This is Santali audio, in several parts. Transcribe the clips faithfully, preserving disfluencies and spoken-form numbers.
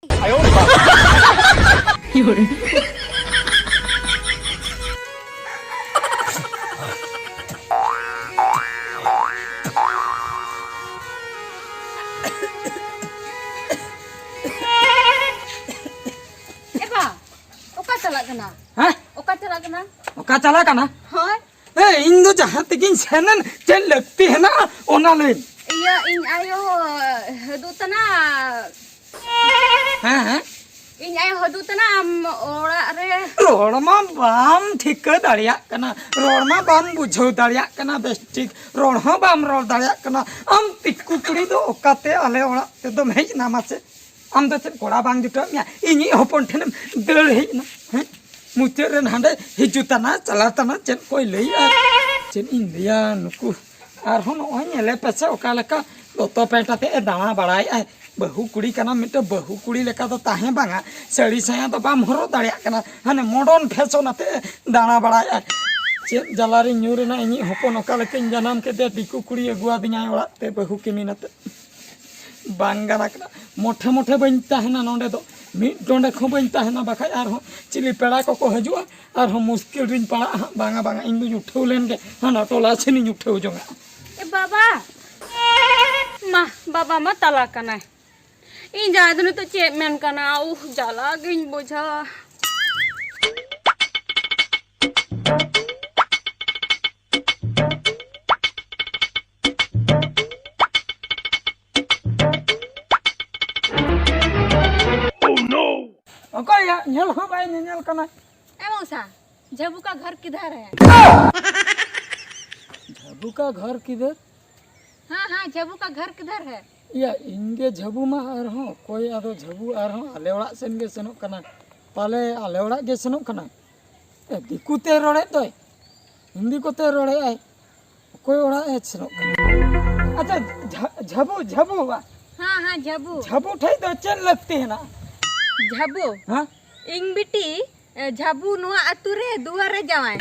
ᱮ ᱵᱟ, ᱚᱠᱟ ᱪᱟᱞᱟᱜ ᱠᱟᱱᱟ? ᱦᱮᱸ? ᱚᱠᱟ ᱪᱟᱞᱟᱜ ᱠᱟᱱᱟ? ᱚᱠᱟ ᱪᱟᱞᱟᱜ ᱠᱟᱱᱟ? ᱦᱳᱭ᱾ ᱮ, ᱤᱧ ᱫᱚ ᱡᱟᱦᱟᱸ ᱛᱮᱜᱤᱧ ᱥᱮᱱᱮᱱ, ᱪᱮᱫ ᱞᱟᱹᱠᱛᱤ ᱦᱮᱱᱟᱜᱼᱟ, ᱚᱱᱟ ᱞᱟᱹᱭ ᱢᱮ᱾ ᱤᱭᱟᱹ, ᱤᱧ ᱟᱭᱳ ᱦᱟᱹᱫᱩᱜ ᱛᱟᱱᱟ᱾ ᱦᱮᱸ, ᱦᱮᱸ᱾ ᱤᱧ ᱟᱭᱳ ᱦᱟᱹᱫᱩᱜ ᱛᱟᱱᱟ, ᱟᱢ ᱚᱲᱟᱜ ᱨᱮ᱾ ᱨᱚᱲ ᱢᱟ ᱵᱟᱢ ᱴᱷᱤᱠᱟᱹ ᱫᱟᱲᱮᱭᱟᱜ ᱠᱟᱱᱟ, ᱨᱚᱲ ᱢᱟ ᱵᱟᱢ ᱵᱩᱡᱷᱟᱹᱣ ᱫᱟᱲᱮᱭᱟᱜ ᱠᱟᱱᱟ ᱵᱮᱥ ᱴᱷᱤᱠ, ᱨᱚᱲ ᱦᱚᱸ ᱵᱟᱢ ᱨᱚᱲ ᱫᱟᱲᱮᱭᱟᱜ ᱠᱟᱱᱟ᱾ ᱟᱢ ᱫᱤᱠᱩ ᱠᱩᱲᱤ ᱫᱚ ᱚᱠᱟᱛᱮ ᱟᱞᱮ ᱚᱲᱟᱜ ᱛᱮᱫᱚᱢ ᱦᱮᱡ ᱮᱱᱟ ᱢᱟᱥᱮ? ᱟᱢ ᱫᱚ ᱪᱮᱫ ᱠᱚᱲᱟ ᱵᱟᱝ ᱡᱩᱴᱟᱹᱣ ᱢᱮᱭᱟ? ᱤᱧᱤᱡ ᱦᱚᱯᱚᱱ ᱴᱷᱮᱱᱮᱢ ᱫᱟᱹᱲ ᱦᱮᱡ ᱮᱱᱟ, ᱦᱮᱸ? ᱢᱩᱪᱟᱹᱫ ᱨᱮ ᱦᱟᱸᱰᱮ ᱦᱤᱡᱩᱜ ᱛᱟᱱᱟ, ᱪᱟᱞᱟᱜ ᱛᱟᱱᱟ, ᱪᱮᱫ ᱠᱚᱭ ᱞᱟᱹᱭᱟ? ᱪᱮᱫ ᱤᱧ ᱞᱟᱹᱭᱟ ᱱᱩᱠᱩ? ᱟᱨᱦᱚᱸ ᱱᱚᱜᱼᱚᱭ ᱧᱮᱞᱮ ᱯᱮᱥᱮ ᱚᱠᱟ ᱞᱮᱠᱟ ᱫᱚᱛᱚ ᱯᱮᱱᱴ ᱟᱛᱮ ᱮ ᱫᱟᱬᱟ ᱵᱟᱲᱟᱭᱮᱫᱼᱟᱭ᱾ ᱵᱟᱹᱦᱩ ᱠᱩᱲᱤ ᱠᱟᱱᱟᱢ, ᱢᱤᱫᱴᱮᱱ ᱵᱟᱹᱦᱩ ᱠᱩᱲᱤ ᱞᱮᱠᱟ ᱫᱚ ᱛᱟᱦᱮᱸ ᱵᱟᱝᱟ, ᱥᱟᱹᱲᱤ ᱥᱟᱭᱟ ᱫᱚ ᱵᱟᱢ ᱦᱚᱨᱚᱜ ᱫᱟᱲᱮᱭᱟᱜ ᱠᱟᱱᱟ, ᱦᱟᱱᱮ ᱢᱚᱰᱚᱨᱱ ᱯᱷᱮᱥᱚᱱ ᱟᱛᱮ ᱮ ᱫᱟᱬᱟ ᱵᱟᱲᱟᱭᱮᱫᱼᱟᱭ᱾ ᱪᱮᱫ ᱡᱟᱞᱟ ᱨᱤᱧ ᱧᱩᱨ ᱮᱱᱟ, ᱤᱧᱤᱡ ᱦᱚᱯᱚᱱ ᱚᱠᱟ ᱞᱮᱠᱟᱧ ᱡᱟᱱᱟᱢ ᱠᱮᱫᱮᱭᱟ, ᱫᱤᱠᱩ ᱠᱩᱲᱤ ᱟᱹᱜᱩᱣᱟᱫᱤᱧᱟᱭ ᱚᱲᱟᱜ ᱛᱮ ᱵᱟᱹᱦᱩ ᱠᱤᱢᱤᱱ ᱟᱛᱮ᱾ ᱵᱟᱝ ᱜᱟᱱ ᱠᱟᱱᱟ᱾ ᱢᱚᱴᱷᱮ ᱢᱚᱴᱷᱮ ᱵᱟᱹᱧ ᱛᱟᱦᱮᱱᱟ ᱱᱚᱸᱰᱮ ᱫᱚ, ᱢᱤᱫ ᱰᱚᱸᱰᱮᱠ ᱦᱚᱸ ᱵᱟᱹᱧ ᱛᱟᱦᱮᱱᱟ, ᱵᱟᱠᱷᱟᱡ ᱟᱨᱦᱚᱸ ᱪᱤᱞᱤ ᱯᱮᱲᱟ ᱠᱚᱠᱚ ᱦᱤᱡᱩᱜᱼᱟ, ᱟᱨᱦᱚᱸ ᱢᱩᱥᱠᱤᱞ ᱨᱤᱧ ᱯᱟᱲᱟᱜᱼᱟ ᱦᱟᱸᱜ᱾ ᱵᱟᱝᱟ, ᱵᱟᱝᱟ, ᱤᱧ ᱫᱩᱧ ᱩᱴᱷᱟᱹᱣ ᱞᱮᱱ ᱜᱮ, ᱦᱟᱱᱟ ᱴᱚᱞᱟ ᱥᱮᱱᱤᱧ ᱩᱴᱷᱟᱹᱣ ᱡᱚᱝᱟᱜᱼᱟ᱾ ᱮ ᱵᱟᱵᱟ, ᱢᱟ, ᱵᱟᱵᱟ ᱢᱟ ᱛᱟᱞᱟ ᱠᱟᱱᱟᱭ᱾ ᱤᱧ ᱡᱟᱶᱟᱭ ᱫᱚ ᱱᱤᱛᱚᱜ ᱪᱮᱫ ᱢᱮᱱ ᱠᱟᱱᱟ? ᱩᱦ, ᱡᱟᱞᱟ ᱜᱤᱧ ᱵᱩᱡᱷᱟᱹᱣᱟ᱾ ᱚᱠᱚᱭ ᱭᱟ? ᱧᱮᱞ ᱦᱚᱸ ᱵᱟᱭ ᱧᱮᱧᱮᱞ ᱠᱟᱱᱟ᱾ ᱮ ᱢᱚᱥᱟ, ᱡᱷᱟᱵᱩ ᱠᱟ ᱜᱷᱚᱨ ᱠᱤᱫᱷᱟᱨ ᱦᱮ? ᱡᱷᱟᱵᱩ ᱠᱟ ᱜᱷᱚᱨ ᱠᱤᱫᱷᱟᱨ? ᱦᱮᱸ, ᱦᱮᱸ, ᱡᱷᱟᱵᱩ ᱠᱟ ᱜᱷᱚᱨ ᱠᱤᱫᱷᱟᱨ ᱦᱮ? ᱭᱟ, ᱤᱧ ᱜᱮ ᱡᱷᱟᱵᱩ ᱢᱟ ᱟᱨᱦᱚᱸ, ᱚᱠᱚᱭ ᱟᱫᱚ ᱡᱷᱟᱵᱩ ᱟᱨᱦᱚᱸ ᱟᱞᱮ ᱚᱲᱟᱜ ᱥᱮᱱ ᱜᱮ ᱥᱮᱱᱚᱜ ᱠᱟᱱᱟ᱾ ᱯᱟᱞᱮ ᱟᱞᱮ ᱚᱲᱟᱜ ᱜᱮ ᱥᱮᱱᱚᱜ ᱠᱟᱱᱟ᱾ ᱮ, ᱫᱤᱠᱩ ᱛᱮ ᱨᱚᱲᱮᱫ ᱫᱚᱭ, ᱦᱤᱱᱫᱤ ᱠᱚᱛᱮ ᱨᱚᱲᱮᱫ ᱟᱭ᱾ ᱚᱠᱚᱭ ᱚᱲᱟᱜ ᱮ ᱥᱮᱱᱚᱜ ᱠᱟᱱᱟ? ᱟᱪᱪᱷᱟ, ᱡᱷᱟ-, ᱡᱷᱟᱵᱩ, ᱡᱷᱟᱵᱩ ᱵᱟ? ᱦᱮᱸ, ᱦᱮᱸ, ᱡᱷᱟᱵᱩ᱾ ᱡᱷᱟᱵᱩ ᱴᱷᱮᱡ ᱫᱚ ᱪᱮᱫ ᱞᱟᱹᱠᱛᱤ ᱦᱮᱱᱟᱜᱼᱟ? ᱡᱷᱟᱵᱩ? ᱦᱮᱸ? ᱤᱧ ᱵᱤᱴᱤ, ᱮ, ᱡᱷᱟᱵᱩ ᱱᱚᱣᱟ ᱟᱹᱛᱩ ᱨᱮ ᱫᱩᱣᱟᱹᱨ ᱨᱮ ᱡᱟᱶᱟᱭ᱾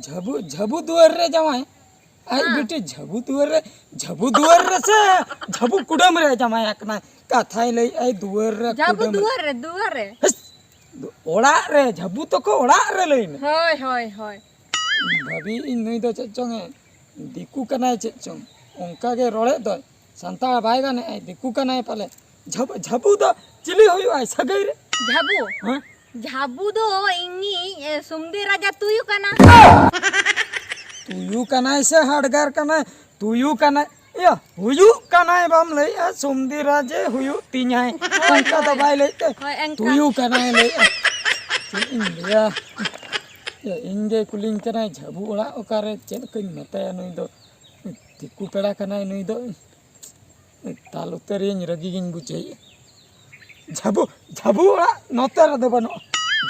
ᱡᱷᱟᱵᱩ, ᱡᱷᱟᱵᱩ ᱫᱩᱣᱟᱹᱨ ᱨᱮ ᱡᱟᱶᱟᱭ? ᱟᱡ ᱦᱮᱸ᱾ ᱵᱤᱴᱤ ᱡᱷᱟᱹᱵᱩ ᱫᱩᱣᱟᱹᱨ ᱨᱮ, ᱡᱷᱟᱹᱵᱩ ᱫᱩᱣᱟᱹᱨ ᱨᱮ ᱥᱮ ᱡᱷᱟᱹᱵᱩ ᱠᱩᱰᱟᱹᱢ ᱨᱮ ᱡᱟᱶᱟᱭ ᱟᱠᱟᱱᱟᱭ? ᱠᱟᱛᱷᱟᱭ ᱞᱟᱹᱭᱮᱫ ᱟᱭ ᱫᱩᱣᱟᱹᱨ ᱨᱮ, ᱡᱷᱟᱹᱵᱩ ᱠᱩᱰᱟᱹᱢ ᱨᱮ᱾ ᱫᱩᱣᱟᱹᱨ ᱨᱮ, ᱫᱩᱣᱟᱹᱨ ᱨᱮ᱾ ᱦᱮᱥ, ᱚᱲᱟᱜ ᱨᱮ, ᱡᱷᱟᱹᱵᱩ ᱛᱟᱠᱚ ᱚᱲᱟᱜ ᱨᱮ ᱞᱟᱹᱭ ᱢᱮ᱾ ᱦᱳᱭ, ᱦᱳᱭ, ᱦᱳᱭ᱾ ᱵᱷᱟᱹᱵᱤᱭᱮᱫ ᱟᱹᱧ ᱱᱩᱭ ᱫᱚ ᱪᱮᱫ ᱪᱚᱝ ᱮ ᱫᱤᱠᱩ ᱠᱟᱱᱟᱭ ᱪᱮᱫ ᱪᱚᱝ, ᱚᱱᱠᱟ ᱜᱮ ᱨᱚᱲᱮᱫ ᱫᱚᱭ᱾ ᱥᱟᱱᱛᱟᱲ ᱵᱟᱭ ᱜᱟᱱᱮᱫ ᱟᱭ, ᱫᱤᱠᱩ ᱠᱟᱱᱟᱭ ᱯᱟᱞᱮ᱾ ᱡᱷᱟᱹᱵᱩ, ᱡᱷᱟᱹᱵᱩ ᱫᱚ ᱪᱤᱞᱤ ᱦᱩᱭᱩᱜ ᱟᱭ ᱥᱟᱹᱜᱟᱹᱭ ᱨᱮ? ᱡᱷᱟᱹᱵᱩ? ᱦᱮᱸ? ᱡᱷᱟᱹᱵᱩ ᱫᱚ ᱤᱧᱤᱡ, ᱮ, ᱥᱩᱢᱫᱤ ᱨᱟᱡᱟ ᱛᱩᱭᱩ ᱠᱟᱱᱟ᱾ ᱛᱩᱭᱩ ᱠᱟᱱᱟᱭ ᱥᱮ ᱦᱟᱰᱜᱟᱨ ᱠᱟᱱᱟᱭ? ᱛᱩᱭᱩ ᱠᱟᱱᱟᱭ᱾ ᱤᱭᱟᱹ, ᱦᱩᱭᱩᱜ ᱠᱟᱱᱟᱭ ᱵᱟᱢ ᱞᱟᱹᱭᱮᱜᱼᱟ, ᱥᱩᱢᱫᱤ ᱨᱟᱡᱮ ᱦᱩᱭᱩᱜ ᱛᱤᱧᱟᱭ᱾ ᱦᱳᱭ, ᱚᱱᱠᱟ ᱫᱚ ᱦᱳᱭ᱾ ᱵᱟᱭ ᱞᱟᱹᱭᱮᱫ ᱛᱮ, ᱦᱳᱭ, ᱚᱱᱠᱟ᱾ ᱛᱩᱭᱩ ᱠᱟᱱᱟᱭ ᱞᱟᱹᱭᱮᱜᱼᱟ᱾ ᱪᱮᱫ ᱤᱧ ᱞᱟᱹᱭᱟ? ᱤᱧ ᱜᱮ ᱠᱩᱞᱤᱧ ᱠᱟᱱᱟᱭ, ᱡᱷᱟᱹᱵᱩ ᱚᱲᱟᱜ ᱚᱠᱟᱨᱮ? ᱪᱮᱫ ᱠᱚᱧ ᱢᱮᱛᱟᱭᱟ ᱱᱩᱭ ᱫᱚ? ᱫᱤᱠᱩ ᱯᱮᱲᱟ ᱠᱟᱱᱟᱭ ᱱᱩᱭ ᱫᱚ᱾ ᱫᱟᱞ ᱩᱛᱟᱹᱨᱤᱭᱟᱹᱧ, ᱨᱟᱹᱜᱤ ᱜᱤᱧ ᱵᱩᱡᱷᱟᱹᱣᱮᱫᱼᱟ᱾ ᱡᱷᱟᱹᱵᱩ, ᱡᱷᱟᱹᱵᱩ ᱚᱲᱟᱜ ᱱᱚᱛᱮ ᱨᱮᱫᱚ ᱵᱟᱹᱱᱩᱜᱼᱟ᱾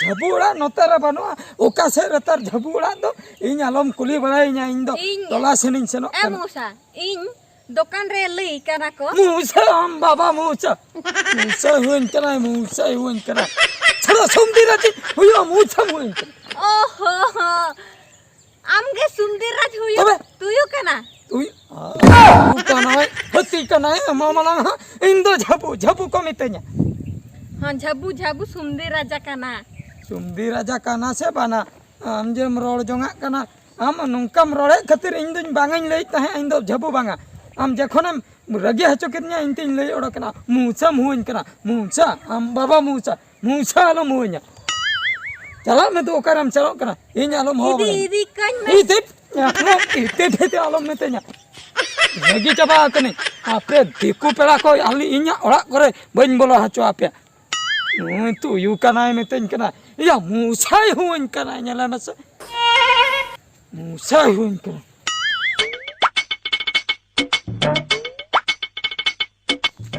ᱡᱷᱟᱹᱵᱩ ᱚᱲᱟᱜ ᱱᱚᱛᱮ ᱨᱮ ᱵᱟᱹᱱᱩᱜᱼᱟ᱾ ᱚᱠᱟ ᱥᱮᱫ ᱨᱮ ᱛᱟᱨ ᱡᱷᱟᱹᱵᱩ ᱚᱲᱟᱜ ᱫᱚ? ᱤᱧ ᱟᱞᱚᱢ ᱠᱩᱞᱤ ᱵᱟᱲᱟᱭᱤᱧᱟ, ᱤᱧ ᱫᱚ ᱤᱧ ᱴᱚᱞᱟ ᱥᱮᱱᱤᱧ ᱥᱮᱱᱚᱜ ᱮ ᱠᱟᱱᱟ᱾ ᱢᱩᱥᱟ, ᱤᱧ ᱫᱚᱠᱟᱱ ᱨᱮ ᱞᱟᱹᱭ ᱠᱟᱱᱟ ᱠᱚ᱾ ᱢᱩᱥᱟ ᱟᱢ ᱵᱟᱵᱟ ᱢᱩᱥᱟ᱾ ᱢᱩᱥᱟ ᱦᱩᱭᱟᱹᱧ ᱠᱟᱱᱟᱭ, ᱢᱩᱥᱟ ᱦᱩᱭᱟᱹᱧ ᱠᱟᱱᱟᱭ᱾ ᱪᱷᱟᱲᱟ ᱥᱚᱢᱫᱤ ᱨᱟᱡᱤ ᱦᱩᱭᱩᱜᱼᱟ, ᱢᱩᱥᱟ ᱦᱩᱭᱟᱹᱧ ᱠᱟᱱᱟ᱾ ᱳᱦᱳ ᱦᱳ᱾ ᱟᱢ ᱜᱮ ᱥᱩᱢᱫᱤ ᱨᱟᱡᱽ ᱦᱩᱭᱩᱜ ᱛᱚᱵᱮ? ᱛᱩᱭᱩ ᱠᱟᱱᱟ᱾ ᱛᱩᱭᱩ? ᱦᱩᱭᱩᱜ ᱠᱟᱱᱟᱭ, ᱦᱟᱹᱛᱤ ᱠᱟᱱᱟᱭ, ᱮᱢᱟ ᱢᱟᱞᱟᱝ ᱦᱟᱸᱜ᱾ ᱤᱧ ᱫᱚ ᱡᱷᱟᱹᱵᱩ, ᱡᱷᱟᱹᱵᱩ ᱠᱚ ᱢᱤᱛᱟᱹᱧᱟ᱾ ᱦᱚᱸ, ᱡᱷᱟᱹᱵᱩ, ᱡᱷᱟᱹᱵᱩ ᱥᱩᱢᱫᱤ ᱨᱟᱡᱟ ᱠᱟᱱᱟ᱾ ᱥᱩᱢᱫᱤ ᱨᱟᱡᱟ ᱠᱟᱱᱟ ᱥᱮ ᱵᱟᱱᱟ? ᱟᱢ ᱡᱮᱢ ᱨᱚᱲ ᱡᱚᱝᱟᱜ ᱠᱟᱱᱟ, ᱟᱢ ᱱᱚᱝᱠᱟᱢ ᱨᱚᱲᱮᱫ ᱠᱷᱟᱹᱛᱤᱨ ᱤᱧ ᱫᱩᱧ ᱵᱟᱝᱟᱧ ᱞᱟᱹᱭᱮᱫ ᱛᱟᱦᱮᱸᱫ, ᱤᱧ ᱫᱚ ᱡᱷᱟᱹᱵᱩ ᱵᱟᱝᱟ᱾ ᱟᱢ ᱡᱚᱠᱷᱚᱱᱮᱢ ᱨᱟᱹᱜᱤ ᱦᱚᱪᱚ ᱠᱤᱫᱤᱧᱟ, ᱤᱧ ᱛᱤᱧ ᱞᱟᱹᱭ ᱚᱰᱚᱠ ᱮᱱᱟ, ᱢᱩᱪᱟ ᱢᱩᱣᱟᱹᱧ ᱠᱟᱱᱟ, ᱢᱩᱪᱟ, ᱟᱢ ᱵᱟᱵᱟ ᱢᱩᱪᱟ, ᱢᱩᱪᱟ ᱟᱞᱚᱢ ᱢᱩᱣᱟᱹᱧᱟ᱾ ᱪᱟᱞᱟᱜ ᱢᱮ ᱛᱚ, ᱚᱠᱟᱨᱮᱢ ᱪᱟᱞᱟᱜ ᱠᱟᱱᱟ? ᱤᱧ ᱟᱞᱚᱢ ᱦᱚᱦᱚ ᱤᱫᱤ, ᱵᱟᱲᱟᱧᱟ᱾ ᱤᱫᱤ ᱠᱟᱹᱧ ᱢᱮ᱾ ᱤᱫᱤ, ᱮᱠᱫᱚᱢ ᱤᱫᱤ, ᱤᱫᱤ ᱟᱞᱚᱢ ᱢᱤᱛᱟᱹᱧᱟ᱾ ᱨᱟᱹᱜᱤ ᱪᱟᱵᱟ ᱟᱠᱟᱱᱟᱹᱧ᱾ ᱟᱯᱮ ᱫᱤᱠᱩ ᱯᱮᱲᱟ ᱠᱚ ᱟᱞᱮ ᱤᱧᱟᱹᱜ ᱚᱲᱟᱜ ᱠᱚᱨᱮ ᱵᱟᱹᱧ ᱵᱚᱞᱚ ᱦᱚᱪᱚ ᱟᱯᱮᱭᱟ᱾ ᱱᱩᱭ ᱛᱩᱭᱩ ᱠᱟᱱᱟᱭ ᱢᱤᱛᱟᱹᱧ ᱠᱟᱱᱟ᱾ ᱤᱭᱟ, ᱢᱩᱥᱟᱭ ᱦᱩᱣᱟᱹᱧ ᱠᱟᱱᱟ, ᱧᱮᱞᱮ ᱢᱮᱥᱮ᱾ ᱢᱩᱥᱟᱭ ᱦᱩᱣᱟᱹᱧ ᱠᱟᱱᱟ᱾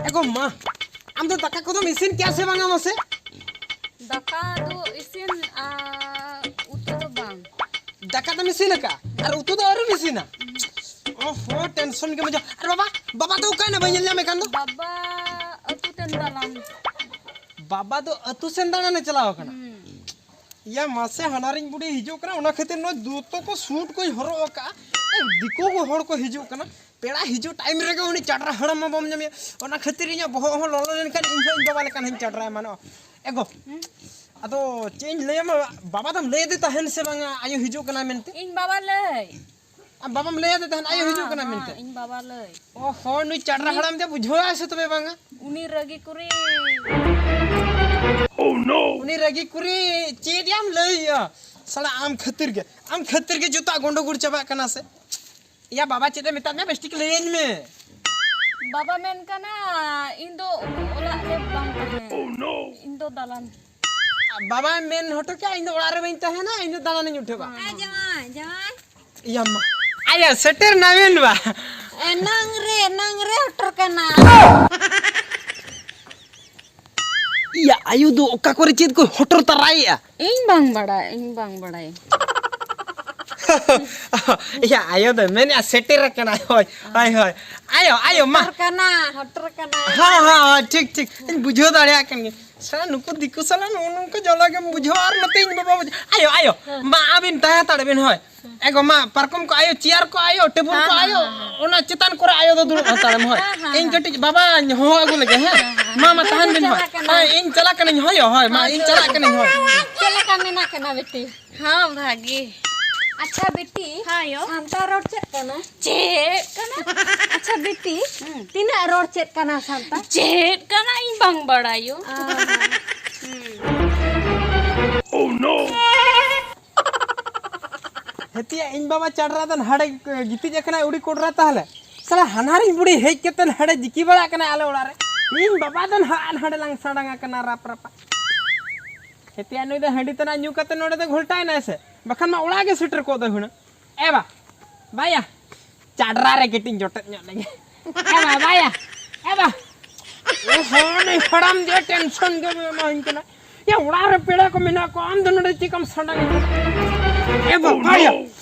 ᱮ ᱜᱚ ᱢᱟ, ᱟᱢ ᱫᱚ ᱫᱟᱠᱟ ᱠᱚᱫᱚᱢ ᱤᱥᱤᱱ ᱠᱮᱭᱟ ᱥᱮ ᱵᱟᱝᱟ ᱢᱟᱥᱮ? ᱫᱟᱠᱟ ᱫᱚ ᱤᱥᱤᱱ ᱟᱨ ᱩᱛᱩ ᱫᱚ ᱵᱟᱝ᱾ ᱫᱟᱠᱟ ᱫᱚᱢ ᱤᱥᱤᱱ ᱟᱠᱟᱫᱼᱟ ᱟᱨ ᱩᱛᱩ ᱫᱚ ᱟᱹᱣᱨᱤᱢ ᱤᱥᱤᱱᱟ? ᱚᱦᱚ, ᱴᱮᱱᱥᱚᱱ ᱜᱮ ᱵᱩᱡᱷᱟᱹᱣ᱾ ᱟᱨ ᱵᱟᱵᱟ, ᱵᱟᱵᱟ ᱫᱚ ᱚᱠᱟᱭᱮᱱᱟ? ᱵᱟᱹᱧ ᱧᱮᱞ ᱧᱟᱢᱮ ᱠᱟᱱ ᱫᱚ᱾ ᱵᱟᱵᱟ ᱟᱹᱛᱩ ᱛᱮᱱ ᱫᱟᱞᱟᱱ᱾ ᱵᱟᱵᱟ ᱫᱚ ᱟᱹᱛᱩ ᱥᱮᱱ ᱫᱟᱬᱟᱱᱮ ᱪᱟᱞᱟᱣ ᱟᱠᱟᱱᱟ? ᱦᱩᱸ᱾ ᱭᱟ ᱢᱟᱥᱮ, ᱦᱟᱱᱟᱨᱤᱧ ᱵᱩᱰᱷᱤ ᱦᱤᱡᱩᱜ ᱠᱟᱱᱟ, ᱚᱱᱟ ᱠᱷᱟᱹᱛᱤᱨ ᱱᱚᱣᱟ ᱫᱚᱛᱚ ᱠᱚ ᱥᱩᱴ ᱠᱚᱧ ᱦᱚᱨᱚᱜ ᱟᱠᱟᱫᱼᱟ᱾ ᱮ ᱫᱤᱠᱩ ᱠᱚ ᱦᱚᱲ ᱠᱚ ᱦᱤᱡᱩᱜ ᱠᱟᱱᱟ, ᱯᱮᱲᱟ ᱦᱤᱡᱩᱜ ᱴᱟᱭᱤᱢ ᱨᱮᱜᱮ ᱩᱱᱤ ᱪᱟᱰᱨᱟ ᱦᱟᱲᱟᱢ ᱢᱟ ᱵᱟᱢ ᱧᱟᱢᱮᱭᱟ᱾ ᱚᱱᱟ ᱠᱷᱟᱹᱛᱤᱨ ᱤᱧᱟᱹᱜ ᱵᱚᱦᱚᱜ ᱦᱚᱸ ᱞᱚᱞᱚ ᱞᱮᱱᱠᱷᱟᱱ ᱤᱧ ᱦᱚᱸ ᱤᱧ ᱵᱟᱵᱟ ᱞᱮᱠᱟᱱ ᱦᱚᱸᱧ ᱪᱟᱰᱨᱟ ᱮᱢᱟᱱᱚᱜᱼᱟ᱾ ᱮ ᱜᱚ, ᱟᱫᱚ ᱪᱮᱫ ᱤᱧ ᱞᱟᱹᱭᱟᱢᱟ, ᱵᱟᱵᱟ ᱫᱚᱢ ᱞᱟᱹᱭ ᱟᱫᱮ ᱛᱟᱦᱮᱱ ᱥᱮ ᱵᱟᱝᱟ ᱟᱭᱳ ᱦᱤᱡᱩᱜ ᱠᱟᱱᱟ ᱢᱮᱱᱛᱮ? ᱤᱧ ᱵᱟᱵᱟ ᱞᱟᱹᱭ᱾ ᱟᱢ ᱵᱟᱵᱟᱢ ᱞᱟᱹᱭ ᱟᱫᱮ ᱛᱟᱦᱮᱱ ᱟᱭᱳ ᱦᱤᱡᱩᱜ ᱠᱟᱱᱟ ᱦᱮᱸ, ᱢᱮᱱᱛᱮ? ᱤᱧ ᱵᱟᱵᱟ ᱞᱟᱹᱭ᱾ ᱚ ᱦᱚᱸ, ᱱᱩᱭ ᱪᱟᱰᱨᱟ ᱩᱱᱤ ᱦᱟᱲᱟᱢ ᱫᱚ ᱵᱩᱡᱷᱟᱹᱣᱟᱭ ᱥᱮ ᱛᱚᱵᱮ ᱵᱟᱝᱟ? ᱩᱱᱤ ᱨᱟᱹᱜᱤ ᱠᱩᱲᱤ᱾ ᱩᱱᱤ ᱨᱟᱹᱜᱤ ᱠᱩᱲᱤ ᱪᱮᱫ ᱭᱟᱢ ᱞᱟᱹᱭᱟ? ᱥᱟᱞᱟ ᱟᱢ ᱠᱷᱟᱹᱛᱤᱨ ᱜᱮ, ᱟᱢ ᱠᱷᱟᱹᱛᱤᱨ ᱜᱮ ᱡᱚᱛᱚᱣᱟᱜ ᱜᱚᱱᱰᱚᱜᱳᱞ ᱪᱟᱵᱟᱜ ᱠᱟᱱᱟ ᱥᱮ? ᱮᱭᱟ ᱵᱟᱵᱟ ᱪᱮᱫ ᱮ ᱢᱮᱛᱟᱫ ᱢᱮᱭᱟ ᱵᱮᱥ ᱴᱷᱤᱠ ᱞᱟᱹᱭᱟᱹᱧ ᱢᱮ᱾ ᱵᱟᱵᱟ ᱢᱮᱱ ᱠᱟᱱᱟ, ᱤᱧ ᱫᱚ ᱚᱲᱟᱜ ᱨᱮ ᱵᱟᱝ ᱛᱟᱦᱮᱸ᱾ ᱤᱧ ᱫᱚ ᱫᱟᱞᱟᱱ᱾ ᱵᱟᱵᱟᱭ ᱢᱮᱱ ᱦᱚᱴᱚ ᱠᱮᱜᱼᱟ, ᱤᱧ ᱫᱚ ᱚᱲᱟᱜ ᱨᱮ ᱵᱟᱹᱧ ᱛᱟᱦᱮᱱᱟ, ᱤᱧ ᱫᱚ ᱫᱟᱞᱟᱱᱤᱧ ᱩᱴᱷᱟᱹᱣᱟ᱾ ᱦᱮᱸ, ᱡᱟᱶᱟᱭ, ᱡᱟᱶᱟᱭ᱾ ᱮᱭᱟ ᱢᱟ᱾ ᱟᱭᱟ ᱥᱮᱴᱮᱨ ᱱᱟᱢᱮᱱ ᱵᱟ᱾ ᱮᱱᱟᱝ ᱨᱮ, ᱮᱱᱟᱝ ᱨᱮ ᱦᱚᱴᱚᱨ ᱠᱟᱱᱟ᱾ ᱤᱭᱟ ᱟᱭᱳ ᱫᱚ ᱚᱠᱟ ᱠᱚᱨᱮ ᱪᱮᱫ ᱠᱚ ᱦᱚᱴᱚᱨ ᱛᱟᱨᱟᱭᱮᱜᱼᱟ? ᱤᱧ ᱵᱟᱝ ᱵᱟᱲᱟᱭ, ᱤᱧ ᱵᱟᱝ ᱵᱟᱲᱟᱭ᱾ ᱤᱭᱟ ᱟᱭᱳ ᱫᱚ ᱢᱮᱱᱮᱜᱼᱟ ᱥᱮᱴᱮᱨ ᱟᱠᱟᱱᱟ᱾ ᱦᱳᱭ, ᱦᱳᱭ, ᱦᱳᱭ᱾ ᱟᱭᱳ, ᱟᱭᱳ, ᱢᱟ᱾ ᱦᱚᱴᱚᱨ ᱠᱟᱱᱟ, ᱦᱚᱴᱚᱨ ᱠᱟᱱᱟ᱾ ᱦᱮᱸ, ᱦᱮᱸ, ᱦᱮᱸ, ᱴᱷᱤᱠ, ᱴᱷᱤᱠ᱾ ᱤᱧ ᱵᱩᱡᱷᱟᱹᱣ ᱫᱟᱲᱮᱭᱟᱜ ᱠᱟᱱ ᱜᱮᱭᱟ᱾ ᱥᱟᱞᱟ ᱱᱩᱠᱩ ᱫᱤᱠᱩ ᱥᱟᱞᱟ ᱱᱚᱜᱼᱚ ᱱᱚᱝᱠᱟ ᱡᱟᱞᱟ ᱜᱮᱢ ᱵᱩᱡᱷᱟᱹᱣᱟ ᱟᱨ ᱱᱚᱛᱮ ᱤᱧ ᱵᱟᱵᱟ ᱵᱩᱡᱷᱟᱹᱣ᱾ ᱟᱭᱳ, ᱟᱭᱳ, ᱦᱮᱸ᱾ ᱢᱟ ᱟᱹᱵᱤᱱ ᱛᱟᱦᱮᱸ ᱦᱟᱛᱟᱲ ᱵᱤᱱ, ᱦᱳᱭ᱾ ᱮ ᱜᱚ, ᱢᱟ ᱯᱟᱨᱠᱚᱢ ᱠᱚ ᱟᱭᱳ, ᱪᱮᱭᱟᱨ ᱠᱚ ᱟᱭᱳ, ᱴᱮᱵᱩᱞ ᱠᱚ ᱦᱮᱸ, ᱟᱭᱳ, ᱦᱮᱸ, ᱦᱮᱸ᱾ ᱚᱱᱟ ᱪᱮᱛᱟᱱ ᱠᱚᱨᱮ ᱟᱭᱳ ᱫᱚ ᱫᱩᱲᱩᱵ ᱦᱟᱛᱟᱲᱮᱢ, ᱦᱳᱭ᱾ ᱦᱮᱸ, ᱦᱮᱸ, ᱤᱧ ᱦᱮᱸ᱾ ᱠᱟᱹᱴᱤᱡ ᱵᱟᱵᱟᱧ ᱦᱚᱦᱚ ᱟᱹᱜᱩ ᱞᱮᱜᱮ, ᱦᱮᱸ᱾ ᱦᱮᱸ, ᱦᱮᱸ᱾ ᱢᱟ, ᱢᱟ, ᱛᱟᱦᱮᱱ ᱵᱤᱱ, ᱦᱳᱭ᱾ ᱪᱟᱞᱟᱜ ᱠᱟᱱᱟ᱾ ᱦᱳᱭ, ᱤᱧ ᱪᱟᱞᱟᱜ ᱠᱟᱹᱱᱟᱹᱧ, ᱦᱳᱭ, ᱦᱳᱭ, ᱢᱟ, ᱦᱳᱭ, ᱤᱧ ᱪᱟᱞᱟᱜ ᱠᱟᱹᱱᱟᱹᱧ, ᱦᱳᱭ᱾ ᱪᱮᱫ ᱞᱮᱠᱟ ᱢᱮᱱᱟᱜ ᱠᱟᱱᱟ ᱵᱤᱴᱤ? ᱦᱚᱸ, ᱵᱷᱟᱜᱮ᱾ ᱟᱪᱪᱷᱟ ᱵᱤᱴᱤ, ᱦᱮᱸ, ᱟᱭᱳ᱾ ᱥᱟᱱᱛᱟᱲ ᱨᱚᱲ ᱪᱮᱫ ᱠᱟᱱᱟ? ᱪᱮᱫ ᱠᱟᱱᱟ? ᱟᱪᱪᱷᱟ ᱵᱤᱴᱤ, ᱦᱩᱸ᱾ ᱛᱤᱱᱟᱹᱜ ᱨᱚᱲ ᱪᱮᱫ ᱠᱟᱱᱟ ᱥᱟᱱᱛᱟᱲ? ᱪᱮᱫ ᱠᱟᱱᱟ ᱤᱧ ᱵᱟᱝ ᱵᱟᱲᱟᱭᱚ᱾ ᱚ᱾ ᱦᱩᱸ᱾ Oh no! ᱦᱮᱛᱤᱭᱟ ᱤᱧ ᱵᱟᱵᱟ ᱪᱟᱰᱨᱟ ᱫᱚ ᱦᱟᱸᱰᱮ ᱜᱤᱛᱤᱡ ᱟᱠᱟᱱᱟᱭ ᱩᱲᱤ ᱠᱚᱰᱨᱟ ᱛᱟᱦᱞᱮ᱾ ᱥᱟᱞᱟ ᱦᱟᱱᱦᱟᱨᱤᱧ ᱵᱩᱲᱤ ᱦᱮᱡ ᱠᱟᱛᱮ ᱦᱟᱸᱰᱮ ᱡᱤᱠᱤ ᱵᱟᱲᱟᱜ ᱠᱟᱱᱟᱭ ᱟᱞᱮ ᱚᱲᱟᱜ ᱨᱮ᱾ ᱤᱧ ᱵᱟᱵᱟ ᱫᱚ ᱦᱟᱸᱜ ᱦᱟᱸᱰᱮ ᱞᱟᱝ ᱥᱟᱰᱟᱝ ᱟᱠᱟᱱᱟ ᱨᱟᱯ ᱨᱟᱯᱟ᱾ ᱦᱮᱛᱤᱭᱟ ᱱᱩᱭ ᱫᱚ ᱦᱟᱺᱰᱤ ᱛᱟᱱᱟᱜ ᱧᱩ ᱠᱟᱛᱮ ᱱᱚᱰᱮ ᱫᱚ ᱜᱷᱚᱞᱴᱟᱭᱮᱱᱟᱭ ᱥᱮ, ᱵᱟᱠᱷᱟᱱ ᱢᱟ ᱚᱲᱟᱜ ᱜᱮ ᱥᱮᱴᱮᱨ ᱠᱚᱜ ᱫᱚᱭ ᱦᱩᱱᱟᱹᱝ᱾ ᱮ ᱵᱟ, ᱵᱟᱭᱟ, ᱪᱟᱰᱨᱟ ᱨᱮ ᱠᱟᱹᱴᱤᱡ ᱤᱧ ᱡᱚᱴᱮᱫ ᱧᱚᱜ ᱞᱮᱜᱮ᱾ ᱮ ᱵᱟ, ᱵᱟᱭᱟ, ᱮ ᱵᱟ᱾ ᱳᱦᱳ, ᱱᱩᱭ ᱦᱟᱲᱟᱢ ᱫᱚ ᱴᱮᱱᱥᱚᱱ ᱜᱮ ᱮᱢᱟᱹᱧ ᱠᱟᱱᱟ᱾ ᱭᱟ, ᱚᱲᱟᱜ ᱨᱮ ᱯᱮᱲᱟ ᱠᱚ ᱢᱮᱱᱟᱜ ᱠᱚᱣᱟ, ᱟᱢ ᱫᱚ ᱱᱚᱰᱮ ᱪᱮᱫ ᱠᱟᱢ ᱥᱟᱰᱟᱝ ᱮᱫᱟ? ᱮ ᱵᱟ, ᱵᱟᱭᱟ,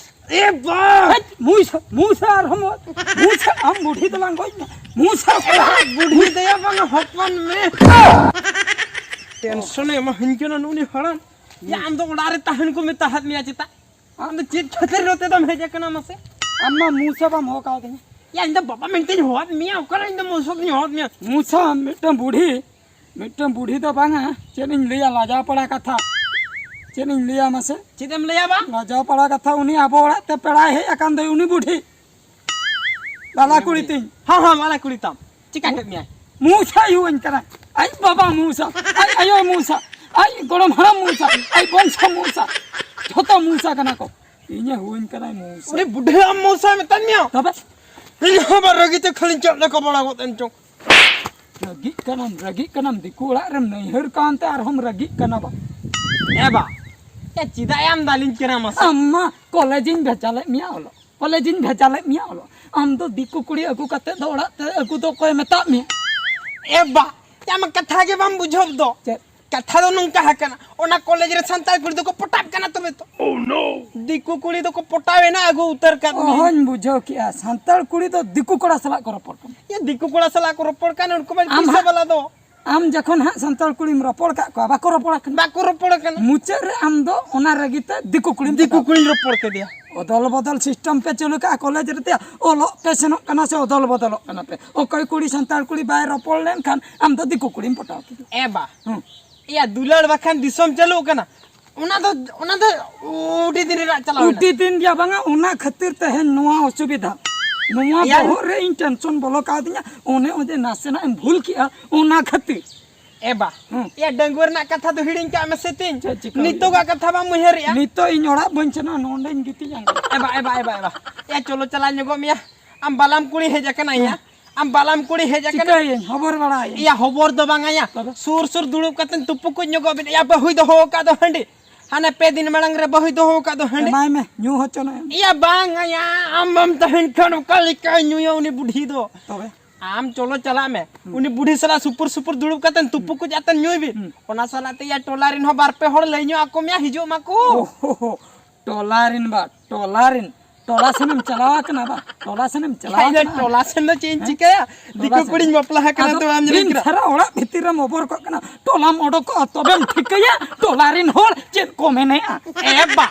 ᱮ ᱵᱟ᱾ ᱦᱮᱡ, ᱢᱩᱭ ᱥᱟ, ᱢᱩᱭ ᱥᱟ ᱟᱨᱦᱚᱸ ᱢᱚ-, ᱢᱩᱭ ᱥᱟ, ᱟᱢ ᱵᱩᱰᱷᱤ ᱫᱚ ᱵᱟᱝ ᱜᱚᱡ ᱢᱮ᱾ ᱢᱩᱭ ᱥᱟ, ᱮ ᱵᱟ, ᱵᱩᱰᱷᱤ ᱫᱚᱭᱟ ᱵᱟᱝᱟ, ᱦᱚᱯᱚᱱ ᱢᱮ᱾ ᱴᱮᱱᱥᱚᱱ ᱮ ᱮᱢᱟᱹᱧ ᱠᱟᱱᱟ ᱱᱩᱭ ᱦᱟᱲᱟᱢ᱾ ᱭᱟ, ᱟᱢ ᱫᱚ ᱚᱲᱟᱜ ᱨᱮ ᱛᱟᱦᱮᱱ ᱠᱚ ᱢᱮᱛᱟ ᱦᱟᱫ ᱢᱮᱭᱟ ᱪᱮᱛᱟ? ᱟᱢ ᱫᱚ ᱪᱮᱫ ᱠᱷᱟᱹᱛᱤᱨ ᱱᱚᱛᱮ ᱫᱚᱢ ᱦᱮᱡ ᱟᱠᱟᱱᱟ ᱢᱟᱥᱮ? ᱟᱢ ᱢᱟ ᱢᱩᱥᱟ ᱵᱟᱢ ᱦᱚᱦᱚ ᱠᱟᱣᱫᱤᱧᱟ᱾ ᱭᱟ, ᱤᱧ ᱫᱚ ᱵᱟᱵᱟ ᱢᱮᱱᱛᱮᱧ ᱦᱚᱦᱚᱣᱟᱫ ᱢᱮᱭᱟ, ᱚᱠᱟᱨᱮ ᱤᱧ ᱫᱚ ᱢᱩᱥᱟ ᱫᱚᱧ ᱦᱚᱦᱚᱣᱟᱫ ᱢᱮᱭᱟ? ᱢᱩᱥᱟ, ᱢᱤᱫᱴᱟᱝ ᱵᱩᱲᱦᱤ, ᱢᱤᱫᱴᱟᱝ ᱵᱩᱲᱦᱤ ᱫᱚ ᱵᱟᱝᱟ, ᱪᱮᱫ ᱤᱧ ᱞᱟᱹᱭᱟ, ᱞᱟᱡᱟᱣ ᱯᱟᱲᱟ ᱠᱟᱛᱷᱟ, ᱪᱮᱫ ᱤᱧ ᱞᱟᱹᱭᱟ ᱢᱟᱥᱮ? ᱪᱮᱫ ᱮᱢ ᱞᱟᱹᱭᱟ ᱵᱟ? ᱞᱟᱡᱟᱣ ᱯᱟᱲᱟ ᱠᱟᱛᱷᱟ, ᱩᱱᱤ ᱟᱵᱚ ᱚᱲᱟᱜ ᱛᱮ ᱯᱮᱲᱟᱭ ᱦᱮᱡ ᱟᱠᱟᱱ ᱫᱚᱭ, ᱩᱱᱤ ᱵᱩᱲᱦᱤ, ᱵᱟᱞᱟ ᱠᱩᱲᱤ ᱛᱤᱧ᱾ ᱦᱚᱸ, ᱦᱚᱸ, ᱵᱟᱞᱟ ᱠᱩᱲᱤ ᱛᱟᱢ᱾ ᱪᱤᱠᱟ ᱠᱮᱫ ᱢᱮᱭᱟᱭ? ᱢᱩᱥᱟᱭ ᱦᱩᱭᱟᱹᱧ ᱠᱟᱱᱟ᱾ ᱟᱡ ᱵᱟᱵᱟ ᱢᱩᱥᱟ, ᱟᱡ ᱟᱭᱳ ᱢᱩᱥᱟ, ᱟᱡ ᱜᱚᱲᱚᱢ ᱦᱟᱲᱟᱢ ᱢᱩᱥᱟ, ᱟᱡ ᱵᱚᱝᱥᱚ ᱢᱩᱥᱟ, ᱡᱷᱚᱛᱚ ᱢᱩᱥᱟ ᱠᱟᱱᱟ ᱠᱚ᱾ ᱤᱧᱮ ᱦᱩᱭᱟᱹᱧ ᱠᱟᱱᱟᱭ ᱢᱩᱥᱟ᱾ ᱩᱱᱤ ᱵᱩᱰᱷᱟᱹ ᱟᱢ ᱢᱩᱥᱟ ᱢᱮᱛᱟᱫ ᱢᱮᱭᱟ? ᱛᱚᱵᱮ? ᱤᱧ ᱦᱚᱸ ᱵᱟ ᱨᱟᱹᱜᱤ ᱛᱮ ᱠᱷᱟᱹᱞᱤᱧ ᱪᱮᱫ ᱞᱮᱠᱟ ᱵᱟᱲᱟ ᱜᱚᱫ ᱮᱱ ᱪᱚᱝ᱾ ᱨᱟᱹᱜᱤᱜ ᱠᱟᱱᱟᱢ, ᱨᱟᱹᱜᱤᱜ ᱠᱟᱱᱟᱢ, ᱫᱤᱠᱩ ᱚᱲᱟᱜ ᱨᱮᱢ ᱱᱟᱹᱭᱦᱟᱹᱨ ᱠᱟᱱᱛᱮ ᱟᱨᱦᱚᱸᱢ ᱨᱟᱹᱜᱤᱜ ᱠᱟᱱᱟ ᱵᱟ? ᱮ ᱵᱟ, ᱮ ᱪᱮᱫᱟᱜ ᱮ ᱟᱢ ᱫᱟᱞᱤᱧ ᱠᱟᱱᱟ ᱢᱟᱥᱮ? ᱟᱢ ᱢᱟ ᱠᱚᱞᱮᱡᱽ ᱤᱧ ᱵᱷᱮᱡᱟ ᱞᱮᱫ ᱢᱮᱭᱟ ᱚᱞᱚᱜ, ᱠᱚᱞᱮᱡᱽ ᱤᱧ ᱵᱷᱮᱡᱟ ᱞᱮᱫ ᱢᱮᱭᱟ ᱚᱞᱚᱜ, ᱟᱢ ᱫᱚ ᱫᱤᱠᱩ ᱠᱩᱲᱤ ᱟᱹᱜᱩ ᱠᱟᱛᱮ ᱫᱚ ᱚᱲᱟᱜ ᱛᱮ ᱟᱹᱜᱩ ᱫᱚ ᱚᱠᱚᱭ ᱢᱮᱛᱟᱫ ᱢᱮᱭᱟ? ᱮ ᱵᱟ, ᱟᱢ ᱠᱟᱛᱷᱟ ᱜᱮ ᱵᱟᱢ ᱵᱩᱡᱷᱟᱹᱣ ᱫᱚ᱾ ᱪᱮᱫ? ᱠᱟᱛᱷᱟ ᱫᱚ ᱱᱚᱝᱠᱟ ᱟᱠᱟᱱᱟ, ᱚᱱᱟ ᱠᱚᱞᱮᱡᱽ ᱨᱮ ᱥᱟᱱᱛᱟᱲ ᱠᱩᱲᱤ ᱫᱚᱠᱚ ᱯᱚᱴᱟᱜ ᱠᱟᱱᱟ ᱛᱚᱵᱮ ᱛᱚ᱾ ᱫᱤᱠᱩ ᱠᱩᱲᱤ ᱫᱚᱠᱚ ᱯᱚᱴᱟᱣᱮᱱᱟ, ᱟᱹᱜᱩ ᱩᱛᱟᱹᱨ ᱠᱟᱫ ᱢᱮᱭᱟ᱾ ᱚᱦᱚᱧ ᱵᱩᱡᱷᱟᱹᱣ ᱠᱮᱜᱼᱟ, ᱥᱟᱱᱛᱟᱲ ᱠᱩᱲᱤ ᱫᱚ ᱫᱤᱠᱩ ᱠᱚᱲᱟ ᱥᱟᱞᱟᱜ ᱠᱚ ᱨᱚᱯᱚᱲ ᱠᱟᱱᱟ᱾ ᱭᱟ, ᱫᱤᱠᱩ ᱠᱚᱲᱟ ᱥᱟᱞᱟᱜ ᱠᱚ ᱨᱚᱯᱚᱲ ᱠᱟᱱᱟ, ᱩᱱᱠᱩ ᱢᱟ ᱟᱢ ᱯᱩᱭᱥᱟᱹ ᱦᱟᱸᱜ ᱵᱟᱞᱟ ᱫᱚ᱾ ᱟᱢ ᱡᱚᱠᱷᱚᱱ ᱦᱟᱸᱜ ᱥᱟᱱᱛᱟᱲ ᱠᱩᱲᱤᱢ ᱨᱚᱯᱚᱲ ᱠᱟᱜ ᱠᱚᱣᱟ, ᱵᱟᱠᱚ ᱨᱚᱯᱚᱲ ᱠᱟᱱᱟ᱾ ᱵᱟᱠᱚ ᱨᱚᱯᱚᱲ ᱠᱟᱱᱟ᱾ ᱢᱩᱪᱟᱹᱫ ᱨᱮ ᱟᱢ ᱫᱚ ᱚᱱᱟ ᱨᱟᱹᱜᱤ ᱛᱮ ᱫᱤᱠᱩ ᱠᱩᱲᱤᱢ ᱫᱤᱠᱩ ᱯᱚᱴᱟᱣ ᱠᱩᱲᱤᱧ ᱨᱚᱯᱚᱲ ᱠᱮᱫᱮᱭᱟ᱾ ᱚᱫᱚᱞ ᱵᱚᱫᱚᱞ ᱥᱤᱥᱴᱮᱢ ᱯᱮ ᱪᱟᱹᱞᱩ ᱠᱟᱜᱼᱟ ᱠᱚᱞᱮᱡᱽ ᱨᱮ, ᱚᱞᱚᱜ ᱯᱮ ᱥᱮᱱᱚᱜ ᱠᱟᱱᱟ ᱥᱮ ᱚᱫᱚᱞ ᱵᱚᱫᱚᱞᱚᱜ ᱠᱟᱱᱟ ᱯᱮ? ᱚᱠᱚᱭ ᱠᱩᱲᱤ ᱥᱟᱱᱛᱟᱲ ᱠᱩᱲᱤ ᱵᱟᱭ ᱨᱚᱯᱚᱲ ᱞᱮᱱᱠᱷᱟᱱ ᱟᱢ ᱫᱚ ᱫᱤᱠᱩ ᱠᱩᱲᱤᱢ ᱯᱚᱴᱟᱣ ᱠᱮᱫᱮᱭᱟ᱾ ᱮ ᱵᱟ, ᱦᱩᱸ᱾ ᱮᱭᱟ ᱫᱩᱞᱟᱹᱲ ᱵᱟᱠᱷᱟᱱ ᱫᱤᱥᱚᱢ ᱪᱟᱹᱞᱩᱜ ᱠᱟᱱᱟ, ᱚᱱᱟ ᱫᱚ, ᱚᱱᱟ ᱫᱚ ᱟᱹᱰᱤ ᱫᱤᱱ ᱨᱮᱱᱟᱜ ᱪᱟᱞᱟᱣ ᱮᱱᱟ᱾ ᱟᱹᱰᱤ ᱫᱤᱱ ᱜᱮ ᱵᱟᱝᱟ, ᱚᱱᱟ ᱠᱷᱟᱹᱛᱤᱨ ᱛᱮᱦᱮᱧ ᱱᱚᱣᱟ ᱚᱥᱩᱵᱤᱫᱷᱟ, ᱱᱚᱣᱟ ᱮᱭᱟ᱾ ᱵᱚᱦᱚᱜ ᱨᱮ ᱤᱧ ᱴᱮᱱᱥᱚᱱ ᱵᱚᱞᱚ ᱠᱟᱣᱫᱤᱧᱟ, ᱚᱱᱮ ᱚᱡᱮ ᱱᱟᱥᱮᱱᱟᱜ ᱮᱢ ᱵᱷᱩᱞ ᱠᱮᱜᱼᱟ, ᱚᱱᱟ ᱠᱷᱟᱹᱛᱤᱨ᱾ ᱮ ᱵᱟ, ᱦᱩᱸ᱾ ᱮᱭᱟ ᱰᱟᱺᱜᱩᱣᱟᱹ ᱨᱮᱱᱟᱜ ᱠᱟᱛᱷᱟ ᱫᱚ ᱦᱤᱲᱤᱧ ᱠᱟᱜ ᱢᱮᱥᱮ ᱛᱤᱧ᱾ ᱪᱮᱫ ᱪᱤᱠᱟᱹ ᱦᱩᱭᱩᱜᱼᱟ? ᱱᱤᱛᱚᱜᱟᱜ ᱠᱟᱛᱷᱟ ᱵᱟᱢ ᱩᱭᱦᱟᱹᱨᱮᱜᱼᱟ? ᱱᱤᱛᱚᱜ ᱤᱧ ᱚᱲᱟᱜ ᱵᱟᱹᱧ ᱥᱮᱱᱚᱜᱼᱟ, ᱱᱚᱸᱰᱮᱧ ᱜᱤᱛᱤᱡ ᱟᱸᱜᱟ᱾ ᱮ ᱵᱟ, ᱮ ᱵᱟ, ᱮ ᱵᱟ, ᱮ ᱵᱟ᱾ ᱮᱭᱟ ᱪᱚᱞᱚ ᱪᱟᱞᱟᱣ ᱧᱚᱜᱚᱜ ᱢᱮᱭᱟ᱾ ᱟᱢ ᱵᱟᱞᱟᱢ ᱠᱩᱲᱤ ᱦᱮᱡ ᱟᱠᱟᱱᱟ ᱭᱟ᱾ ᱦᱩᱸ᱾ ᱟᱢ ᱵᱟᱞᱟᱢ ᱠᱩᱲᱤ ᱦᱮᱡ ᱟᱠᱟᱱᱟ᱾ ᱪᱤᱠᱟᱹᱭᱟᱹᱧ? ᱦᱚᱵᱚᱨ ᱵᱟᱲᱟᱭᱟᱹᱧ᱾ ᱮᱭᱟ ᱦᱚᱵᱚᱨ ᱫᱚ ᱵᱟᱝᱟ ᱭᱟ᱾ ᱛᱚᱵᱮ? ᱥᱩᱨ ᱥᱩᱨ ᱫᱩᱲᱩᱵ ᱠᱟᱛᱮ ᱛᱩᱯᱩ ᱠᱚ ᱧᱚᱜᱚᱜ ᱵᱤᱱ᱾ ᱮᱭᱟ ᱵᱟᱹᱦᱩᱭ ᱫᱚᱦᱚ ᱟᱠᱟᱫ ᱫᱚ ᱦᱟᱺᱰᱤ᱾ ᱦᱟᱱᱮ ᱯᱮ ᱫᱤᱱ ᱢᱟᱲᱟᱝ ᱨᱮ ᱵᱟᱹᱦᱩᱭ ᱫᱚᱦᱚ ᱟᱠᱟᱫ ᱫᱚ ᱦᱟᱺᱰᱤ᱾ ᱮᱢᱟᱭ ᱢᱮ, ᱧᱩ ᱦᱚᱪᱚ ᱱᱟᱭ᱾ ᱮᱭᱟ ᱵᱟᱝ ᱭᱟ, ᱟᱢ ᱵᱟᱢ ᱛᱟᱦᱮᱱ ᱠᱷᱟᱱ ᱚᱠᱟ ᱞᱮᱠᱟᱭ ᱧᱩᱭᱟ ᱩᱱᱤ ᱵᱩᱰᱷᱤ ᱫᱚ? ᱛᱚᱵᱮ? ᱟᱢ ᱪᱚᱞᱚ ᱪᱟᱞᱟᱜ ᱢᱮ᱾ ᱦᱩᱸ᱾ ᱩᱱᱤ ᱵᱩᱰᱷᱤ ᱥᱟᱞᱟᱜ ᱥᱩᱯᱩᱨ ᱥᱩᱯᱩᱨ ᱫᱩᱲᱩᱵ ᱠᱟᱛᱮ ᱛᱩᱯᱩ ᱠᱚ ᱟᱛᱮ ᱧᱩᱭ ᱵᱤᱱ᱾ ᱦᱩᱸ᱾ ᱚᱱᱟ ᱥᱟᱞᱟᱜ ᱛᱮ ᱭᱟ ᱴᱚᱞᱟ ᱨᱮᱱ ᱦᱚᱸ ᱵᱟᱨ ᱯᱮ ᱦᱚᱲ ᱞᱟᱹᱭ ᱧᱚᱜ ᱟᱠᱚ ᱢᱮᱭᱟ, ᱦᱤᱡᱩᱜ ᱢᱟᱠᱚ᱾ ᱳ ᱦᱳ ᱦᱳ, ᱴᱚᱞᱟ ᱨᱨᱮᱱ ᱵᱟ, ᱴᱚᱞᱟ ᱨᱨᱮᱱ, ᱴᱚᱞᱟ ᱥᱮᱱᱮᱢ ᱪᱟᱞᱟᱣ ᱟᱠᱟᱱᱟ ᱵᱟ? ᱴᱚᱞᱟ ᱥᱮᱱᱮᱢ ᱪᱟᱞᱟᱣ ᱟᱠᱟᱱᱟ? ᱴᱚᱞᱟ ᱥᱮᱱ ᱫᱚ ᱪᱮᱫ ᱤᱧ ᱦᱮᱸ? ᱪᱤᱠᱟᱹᱭᱟ? ᱴᱚᱞᱟ ᱫᱤᱠᱩ ᱥᱮᱱ᱾ ᱠᱩᱲᱤᱧ ᱵᱟᱯᱞᱟ ᱟᱠᱟᱱᱟ ᱟᱫᱚ ᱛᱚ ᱵᱟᱢ ᱧᱮᱞᱤᱧ ᱫᱤᱱ ᱠᱟᱱᱟ? ᱥᱟᱨᱟ ᱚᱲᱟᱜ ᱵᱷᱤᱛᱤᱨ ᱨᱮᱢ ᱚᱵᱚᱨ ᱠᱚᱜ ᱠᱟᱱᱟ, ᱴᱚᱞᱟᱢ ᱚᱰᱚᱠᱚᱜᱼᱟ ᱛᱚᱵᱮᱢ ᱴᱷᱤᱠᱟᱹᱭᱟ ᱴᱚᱞᱟ ᱨᱮᱱ ᱦᱚᱲ ᱪᱮᱫ ᱠᱚ ᱢᱮᱱᱮᱜᱼᱟ᱾ ᱮ ᱵᱟ,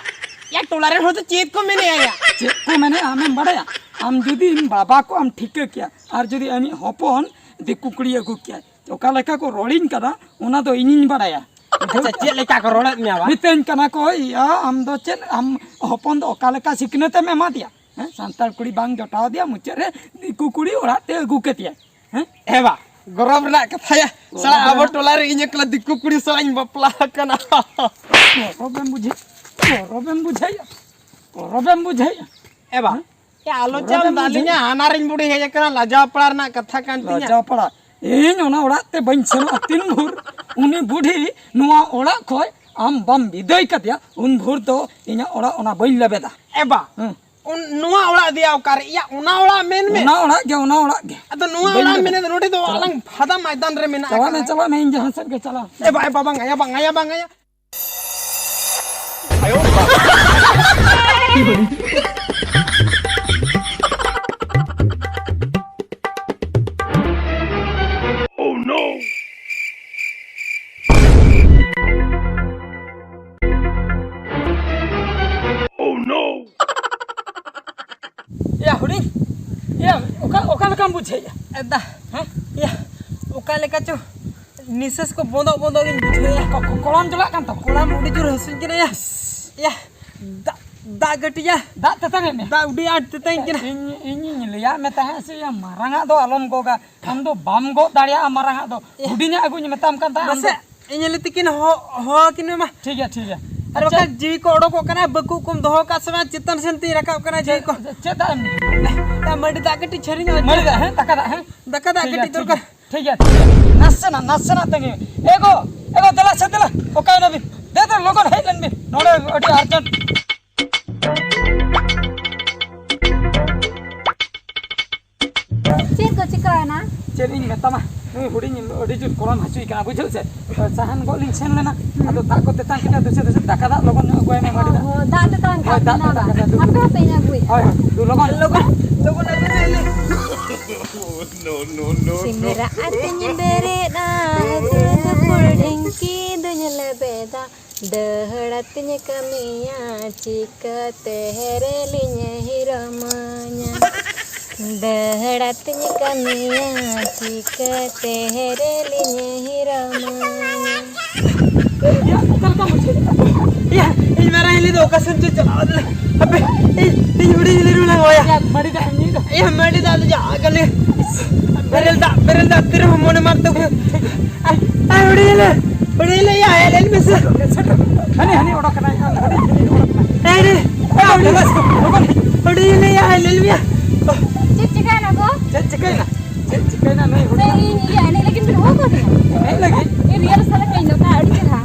ᱭᱟ, ᱴᱚᱞᱟ ᱨᱮᱱ ᱦᱚᱲ ᱫᱚ ᱪᱮᱫ ᱠᱚ ᱢᱮᱱᱮᱜᱼᱟ ᱭᱟ? ᱪᱮᱫ ᱠᱚ ᱢᱮᱱᱮᱜᱼᱟ ᱟᱢᱮᱢ ᱵᱟᱲᱟᱭᱟ? ᱟᱢ ᱡᱩᱫᱤ ᱤᱧ ᱵᱟᱵᱟ ᱠᱚ ᱟᱢ ᱴᱷᱤᱠᱟᱹ ᱠᱮᱭᱟ, ᱟᱨ ᱡᱩᱫᱤ ᱟᱢᱤᱡ ᱦᱚᱯᱚᱱ ᱫᱤᱠᱩ ᱠᱩᱲᱤ ᱟᱹᱜᱩ ᱠᱮᱭᱟᱭ, ᱚᱠᱟ ᱞᱮᱠᱟ ᱠᱚ ᱨᱚᱲᱤᱧ ᱠᱟᱱᱟ, ᱚᱱᱟ ᱫᱚ ᱤᱧᱤᱧ ᱵᱟᱲᱟᱭᱟ᱾ ᱟᱪᱪᱷᱟ, ᱪᱮᱫ ᱞᱮᱠᱟ ᱠᱚ ᱨᱚᱲᱮᱫ ᱢᱮᱭᱟ ᱵᱟ? ᱢᱤᱛᱟᱹᱧ ᱠᱟᱱᱟ ᱠᱚ, "ᱤᱭᱟᱹ, ᱟᱢ ᱫᱚ ᱪᱮᱫ, ᱟᱢ ᱦᱚᱯᱚᱱ ᱫᱚ ᱚᱠᱟ ᱞᱮᱠᱟ ᱥᱤᱠᱷᱱᱟᱹᱛ ᱮᱢ ᱮᱢᱟ ᱫᱮᱭᱟ? ᱦᱮᱸ, ᱥᱟᱱᱛᱟᱲ ᱠᱩᱲᱤ ᱵᱟᱝ ᱡᱚᱴᱟᱣ ᱫᱮᱭᱟ, ᱢᱩᱪᱟᱹᱫ ᱨᱮ ᱫᱤᱠᱩ ᱠᱩᱲᱤ ᱚᱲᱟᱜ ᱛᱮ ᱟᱹᱜᱩ ᱠᱮᱫᱮᱭᱟ᱾" ᱦᱮᱸ? ᱮ ᱵᱟ, ᱜᱚᱨᱚᱵ ᱨᱮᱱᱟᱜ ᱠᱟᱛᱷᱟ ᱭᱟ᱾ ᱥᱟᱞᱟ, ᱜᱚᱨᱚᱵ ᱟᱵᱚ ᱨᱮᱱᱟᱜ ᱴᱚᱞᱟ ᱨᱮ ᱤᱧ ᱮᱠᱞᱟ ᱫᱤᱠᱩ ᱠᱩᱲᱤ ᱥᱟᱞᱟᱜ ᱤᱧ ᱵᱟᱯᱞᱟ ᱟᱠᱟᱱᱟ᱾ ᱜᱚᱨᱚᱵᱮᱢ ᱵᱩᱡᱷᱟᱹᱣ, ᱜᱚᱨᱚᱵᱮᱢ ᱵᱩᱡᱷᱟᱹᱣᱮᱫᱼᱟ, ᱜᱚᱨᱚᱵᱮᱢ ᱵᱩᱡᱷᱟᱹᱣᱮᱫᱼᱟ᱾ ᱮ ᱵᱟ, ᱦᱮᱸ? ᱮ, ᱟᱞᱚ ᱜᱚᱨᱚᱵᱮᱢ ᱪᱟᱢ ᱫᱟᱞᱤᱧᱟ, ᱵᱩᱡᱷᱟᱹᱣᱮᱫᱼᱟ᱾ ᱦᱟᱱᱟᱨᱤᱧ ᱵᱩᱰᱷᱤ ᱦᱮᱡ ᱟᱠᱟᱱᱟ, ᱞᱟᱡᱟᱣ ᱯᱟᱲᱟ ᱨᱮᱱᱟᱜ ᱠᱟᱛᱷᱟ ᱠᱟᱱ ᱛᱤᱧᱟ᱾ ᱞᱟᱡᱟᱣ ᱯᱟᱲᱟ? ᱤᱧ ᱚᱱᱟ ᱚᱲᱟᱜ ᱛᱮ ᱵᱟᱹᱧ ᱥᱮᱱᱚᱜᱼᱟ ᱛᱤᱱ ᱵᱷᱳᱨ ᱩᱱᱤ ᱵᱩᱰᱷᱤ ᱱᱚᱣᱟ ᱚᱲᱟᱜ ᱠᱷᱚᱡ ᱟᱢ ᱵᱟᱢ ᱵᱤᱫᱟᱹᱭ ᱠᱟᱫᱮᱭᱟ, ᱩᱱ ᱵᱷᱳᱨ ᱫᱚ ᱤᱧᱟᱹᱜ ᱚᱲᱟᱜ ᱚᱱᱟ ᱵᱟᱹᱧ ᱞᱮᱵᱮᱫᱟ᱾ ᱮ ᱵᱟ, ᱦᱮᱸ᱾ ᱩᱱ, ᱱᱚᱣᱟ ᱚᱲᱟᱜ ᱫᱮᱭᱟ ᱚᱠᱟᱨᱮ? ᱮᱭᱟ, ᱚᱱᱟ ᱚᱲᱟᱜ ᱢᱮᱱ ᱢᱮ᱾ ᱚᱱᱟ ᱚᱲᱟᱜ ᱜᱮ, ᱚᱱᱟ ᱚᱲᱟᱜ ᱜᱮ᱾ ᱟᱫᱚ ᱱᱚᱣᱟ ᱵᱟᱹᱧ ᱚᱲᱟᱜ ᱞᱮᱵᱮᱫᱟ᱾ ᱢᱮᱱᱮᱫ, ᱱᱚᱰᱮ ᱫᱚ ᱪᱟᱞᱟᱜ ᱟᱞᱟᱝ ᱯᱷᱟᱫᱟ ᱢᱚᱭᱫᱟᱱ ᱨᱮ ᱢᱮᱱᱟᱜ ᱪᱟᱞᱟᱜ ᱟᱠᱟᱫ ᱢᱮ, ᱞᱟᱝ᱾ ᱪᱟᱞᱟᱜ ᱢᱮ, ᱤᱧ ᱡᱟᱦᱟᱸ ᱥᱮᱫ ᱜᱮ ᱪᱟᱞᱟᱜ᱾ ᱮ ᱵᱟ, ᱮ ᱵᱟ, ᱵᱟᱝ, ᱮ ᱵᱟ, ᱵᱟᱝ, ᱮ ᱵᱟ, ᱵᱟᱝ, ᱮ᱾ Oh no! Oh no! ᱮᱭᱟ ᱦᱩᱰᱤᱧ, ᱮᱭᱟ, ᱚᱠᱟ, ᱚᱠᱟ ᱞᱮᱠᱟᱢ ᱵᱩᱡᱷᱟᱹᱣᱮᱫᱼᱟ? ᱮ ᱫᱟ, ᱦᱮᱸ? ᱮᱭᱟ, ᱚᱠᱟ ᱞᱮᱠᱟ ᱪᱚ ᱱᱤᱥᱟᱹᱥ ᱠᱚ ᱵᱚᱱᱫᱚᱜ ᱵᱚᱱᱫᱚᱜ ᱜᱤᱧ ᱵᱩᱡᱷᱟᱹᱣᱮᱫᱼᱟ᱾ ᱠᱚ-, ᱠᱚ-, ᱠᱚᱲᱟᱢ ᱪᱟᱞᱟᱜ ᱠᱟᱱ ᱛᱟᱢᱟ? ᱠᱚᱲᱟᱢ ᱟᱹᱰᱤ ᱡᱳᱨ ᱦᱟᱹᱥᱩᱧ ᱠᱟᱱᱟ ᱭᱟ᱾ ᱭᱟ, ᱫᱟᱜ, ᱫᱟᱜ ᱠᱟᱹᱴᱤᱡ ᱭᱟ᱾ ᱫᱟᱜ ᱛᱮᱛᱟᱝ ᱮᱫ ᱢᱮᱭᱟ? ᱫᱟᱜ ᱟᱹᱰᱤ ᱟᱸᱴ ᱛᱮᱛᱟᱝ ᱠᱟᱱᱟ᱾ ᱤᱧ, ᱤᱧᱤᱧ ᱞᱟᱹᱭᱟᱫ ᱢᱮ ᱛᱟᱦᱮᱸᱫ ᱥᱮ, ᱭᱟ, ᱢᱟᱨᱟᱝᱟᱜ ᱫᱚ ᱟᱞᱚᱢ ᱜᱚᱜᱟ᱾ ᱟᱢ ᱫᱚ ᱵᱟᱢ ᱜᱚᱜ ᱫᱟᱲᱮᱭᱟᱜᱼᱟ ᱢᱟᱨᱟᱝᱟᱜ ᱫᱚ᱾ ᱭᱟ᱾ ᱦᱩᱰᱤᱧᱟᱜ ᱟᱹᱜᱩᱧ ᱢᱮᱛᱟᱢ ᱠᱟᱱ ᱛᱟᱦᱮᱸᱫ, ᱟᱢ ᱫᱚ ᱢᱟᱥᱮ, ᱤᱧ ᱞᱟᱹᱭ ᱛᱤᱠᱤᱱ ᱦᱚ-, ᱦᱚᱦᱚ ᱟᱹᱠᱤᱱ ᱢᱮ ᱢᱟ᱾ ᱴᱷᱤᱠ ᱜᱮᱭᱟ, ᱴᱷᱤᱠ ᱜᱮᱭᱟ᱾ ᱟᱨ ᱟᱪᱪᱷᱟ᱾ ᱵᱟᱠᱷᱟᱡ ᱡᱤᱣᱤ ᱠᱚ ᱚᱰᱚᱠᱚᱜ ᱠᱟᱱᱟ, ᱵᱟᱹᱠᱩ ᱠᱚᱢ ᱫᱚᱦᱚ ᱠᱟᱜ ᱥᱮ ᱵᱟᱝ, ᱪᱮᱛᱟᱱ ᱥᱮᱱ ᱛᱤᱧ ᱨᱟᱠᱟᱵ ᱠᱟᱱᱟ ᱡᱤᱣᱤ ᱠᱚ᱾ ᱪᱮᱫ ᱫᱟᱜ ᱮᱢ ᱧᱩᱭᱟ? ᱭᱟ, ᱢᱟᱹᱰᱤ ᱫᱟᱜ ᱠᱟᱹᱴᱤᱡ ᱪᱷᱟᱹᱨᱤ ᱧᱚᱜ᱾ ᱢᱟᱹᱰᱤ ᱫᱟᱜ, ᱦᱮᱸ, ᱫᱟᱠᱟ ᱫᱟᱜ, ᱦᱮᱸ? ᱫᱟᱠᱟ ᱫᱟᱜ ᱴᱷᱤᱠ ᱜᱮᱭᱟ, ᱠᱟᱹᱴᱤᱡ ᱴᱷᱤᱠ ᱫᱚᱨᱠᱟᱨ᱾ ᱜᱮᱭᱟ, ᱴᱷᱤᱠ ᱜᱮᱭᱟ, ᱴᱷᱤᱠ ᱜᱮᱭᱟ᱾ ᱱᱟᱥᱮᱱᱟᱜ, ᱱᱟᱥᱮᱱᱟᱜ ᱛᱟᱹᱜᱤ ᱢᱮ᱾ ᱮ ᱜᱚ, ᱮ ᱜᱚ, ᱫᱮᱞᱟ ᱥᱮ ᱫᱮᱞᱟ, ᱚᱠᱟᱭ ᱱᱟᱵᱤᱱ? ᱫᱮ, ᱫᱮ, ᱞᱚᱜᱚᱱ ᱦᱮᱡ ᱞᱮᱱ ᱵᱤᱱ, ᱱᱚᱰᱮ ᱟᱹᱰᱤ urgent᱾ ᱪᱮᱫ ᱠᱚ ᱪᱤᱠᱟᱹᱭᱮᱱᱟ? ᱪᱮᱫ ᱤᱧ ᱢᱮᱛᱟᱢᱟ, ᱱᱩᱭ ᱦᱩᱰᱤᱧ ᱟᱹᱰᱤ ᱡᱳᱨ ᱠᱚᱲᱟᱢ ᱦᱟᱹᱥᱩᱭ ᱠᱟᱱᱟ, ᱵᱩᱡᱷᱟᱹᱣ ᱥᱮ? ᱥᱟᱦᱟᱱ ᱜᱚᱜ ᱞᱤᱧ ᱥᱮᱱ ᱞᱮᱱᱟ, ᱟᱫᱚ ᱫᱟᱜ ᱠᱚ ᱛᱮᱛᱟᱝ ᱠᱮᱫᱟ, ᱫᱩᱥᱮ ᱫᱩᱥᱮ ᱫᱟᱠᱟ ᱫᱟᱜ ᱞᱚᱜᱚᱱ ᱧᱚᱜ ᱟᱹᱜᱩᱭ ᱢᱮ, ᱢᱟᱹᱰᱤ ᱫᱟᱜ᱾ ᱚ, ᱫᱟᱜ ᱛᱮᱛᱟᱝ ᱦᱳᱭ, ᱠᱟᱜ ᱫᱟᱜ ᱵᱤᱱᱟ ᱛᱮᱛᱟᱝ ᱵᱟᱝ? ᱠᱟᱫᱟ, ᱫᱩ᱾ ᱦᱟᱯᱮ ᱦᱟᱯᱮ, ᱤᱧ ᱟᱹᱜᱩᱭᱮᱫᱟ᱾ ᱦᱳᱭ, ᱦᱳᱭ, ᱫᱩ ᱞᱚᱜᱚᱱ᱾ ᱞᱚᱜᱚᱱ, ᱞᱚᱜᱚᱱ ᱟᱹᱜᱩᱭ ᱢᱮ, ᱞᱟᱹᱭ᱾ ᱥᱤᱢ ᱨᱟᱜ ᱟᱛᱤᱧ ᱵᱮᱨᱮᱫᱼᱟ, ᱫᱩᱲᱩᱵ ᱫᱩᱯᱩᱲ ᱰᱷᱤᱝᱠᱤ ᱫᱩᱧ ᱞᱮᱵᱮᱫᱟ᱾ ᱫᱟᱹᱦᱲᱟᱛᱤᱧ ᱠᱟᱹᱢᱤᱭᱟ, ᱪᱤᱠᱟᱹᱛᱮ ᱨᱮᱞᱤᱧ ᱦᱤᱨᱚᱢᱟᱹᱧᱟ? ᱫᱟᱹᱦᱲᱟᱛᱤᱧ ᱠᱟᱹᱢᱤᱭᱟ, ᱪᱤᱠᱟᱹᱛᱮ ᱨᱮᱞᱤᱧ ᱦᱤᱨᱚᱢᱟᱹᱧᱟ? ᱭᱟ, ᱚᱠᱟ ᱞᱮᱠᱟᱢ ᱵᱩᱡᱷᱟᱹᱣ ᱠᱮᱫᱟ? ᱭᱟ, ᱤᱧ ᱢᱟᱨᱟᱝ ᱦᱤᱞᱤ ᱫᱚ ᱚᱠᱟ ᱥᱮᱱ ᱪᱚ ᱪᱟᱞᱟᱣ ᱞᱮᱱᱟ᱾ ᱦᱟᱯᱮ, ᱤᱧ, ᱤᱧ ᱦᱩᱰᱤᱧ ᱦᱤᱞᱤ ᱱᱚᱰᱮ ᱦᱚᱦᱚᱭᱟ᱾ ᱭᱟ, ᱢᱟᱹᱰᱤ ᱫᱟᱜ ᱮᱢ ᱧᱩᱭ ᱫᱟ? ᱭᱟ, ᱢᱟᱹᱰᱤ ᱫᱟᱜ ᱫᱚ ᱡᱟ ᱠᱟᱱᱟ᱾ ᱵᱮᱨᱮᱞ ᱫᱟᱜ, ᱵᱮᱨᱮᱞ ᱫᱟᱜ ᱛᱤᱨᱮᱦᱚᱸ ᱢᱚᱱᱮ ᱢᱟᱨ ᱛᱟᱠᱚ᱾ ᱟᱭ, ᱟᱭ, ᱦᱩᱰᱤᱧ ᱦᱤᱞᱤ, ᱦᱩᱰᱤᱧ ᱦᱤᱞᱤ, ᱭᱟ, ᱦᱮᱡ ᱞᱮᱱ ᱢᱮᱥᱮ᱾ ᱦᱟᱹᱱᱤ, ᱦᱟᱹᱱᱤ ᱚᱰᱚᱠ ᱠᱟᱱᱟᱭ, ᱟᱢ ᱦᱩᱰᱤᱧ ᱦᱤᱞᱤ ᱚᱰᱚᱠ ᱠᱟᱱᱟᱭ᱾ ᱮᱭ ᱨᱮ, ᱭᱟ, ᱦᱩᱰᱤᱧ ᱦᱤᱞᱤ, ᱭᱟ, ᱦᱮᱡ ᱞᱮᱱ ᱢᱮᱭᱟ᱾ ᱪᱮᱫ ᱪᱤᱠᱟᱹᱭᱮᱱᱟ ᱜᱚ? ᱪᱮᱫ ᱪᱤᱠᱟᱹᱭᱮᱱᱟ? ᱪᱮᱫ ᱪᱤᱠᱟᱹᱭᱮᱱᱟ ᱱᱩᱭ ᱥᱮ ᱦᱩᱰᱤᱧ? ᱤᱧ ᱤᱭᱟᱹ ᱮᱱᱮᱡ ᱞᱟᱹᱜᱤᱫ ᱵᱤᱱ ᱦᱚᱦᱚ ᱠᱟᱫᱤᱧᱟ? ᱮᱱᱮᱡ ᱞᱟᱹᱜᱤᱫ? ᱤᱧ ᱨᱤᱦᱟᱹᱨᱥᱟᱞ ᱟᱠᱟᱫ ᱤᱧ ᱫᱚ, ᱚᱠᱟ ᱟᱹᱰᱤ ᱪᱮᱦᱨᱟ᱾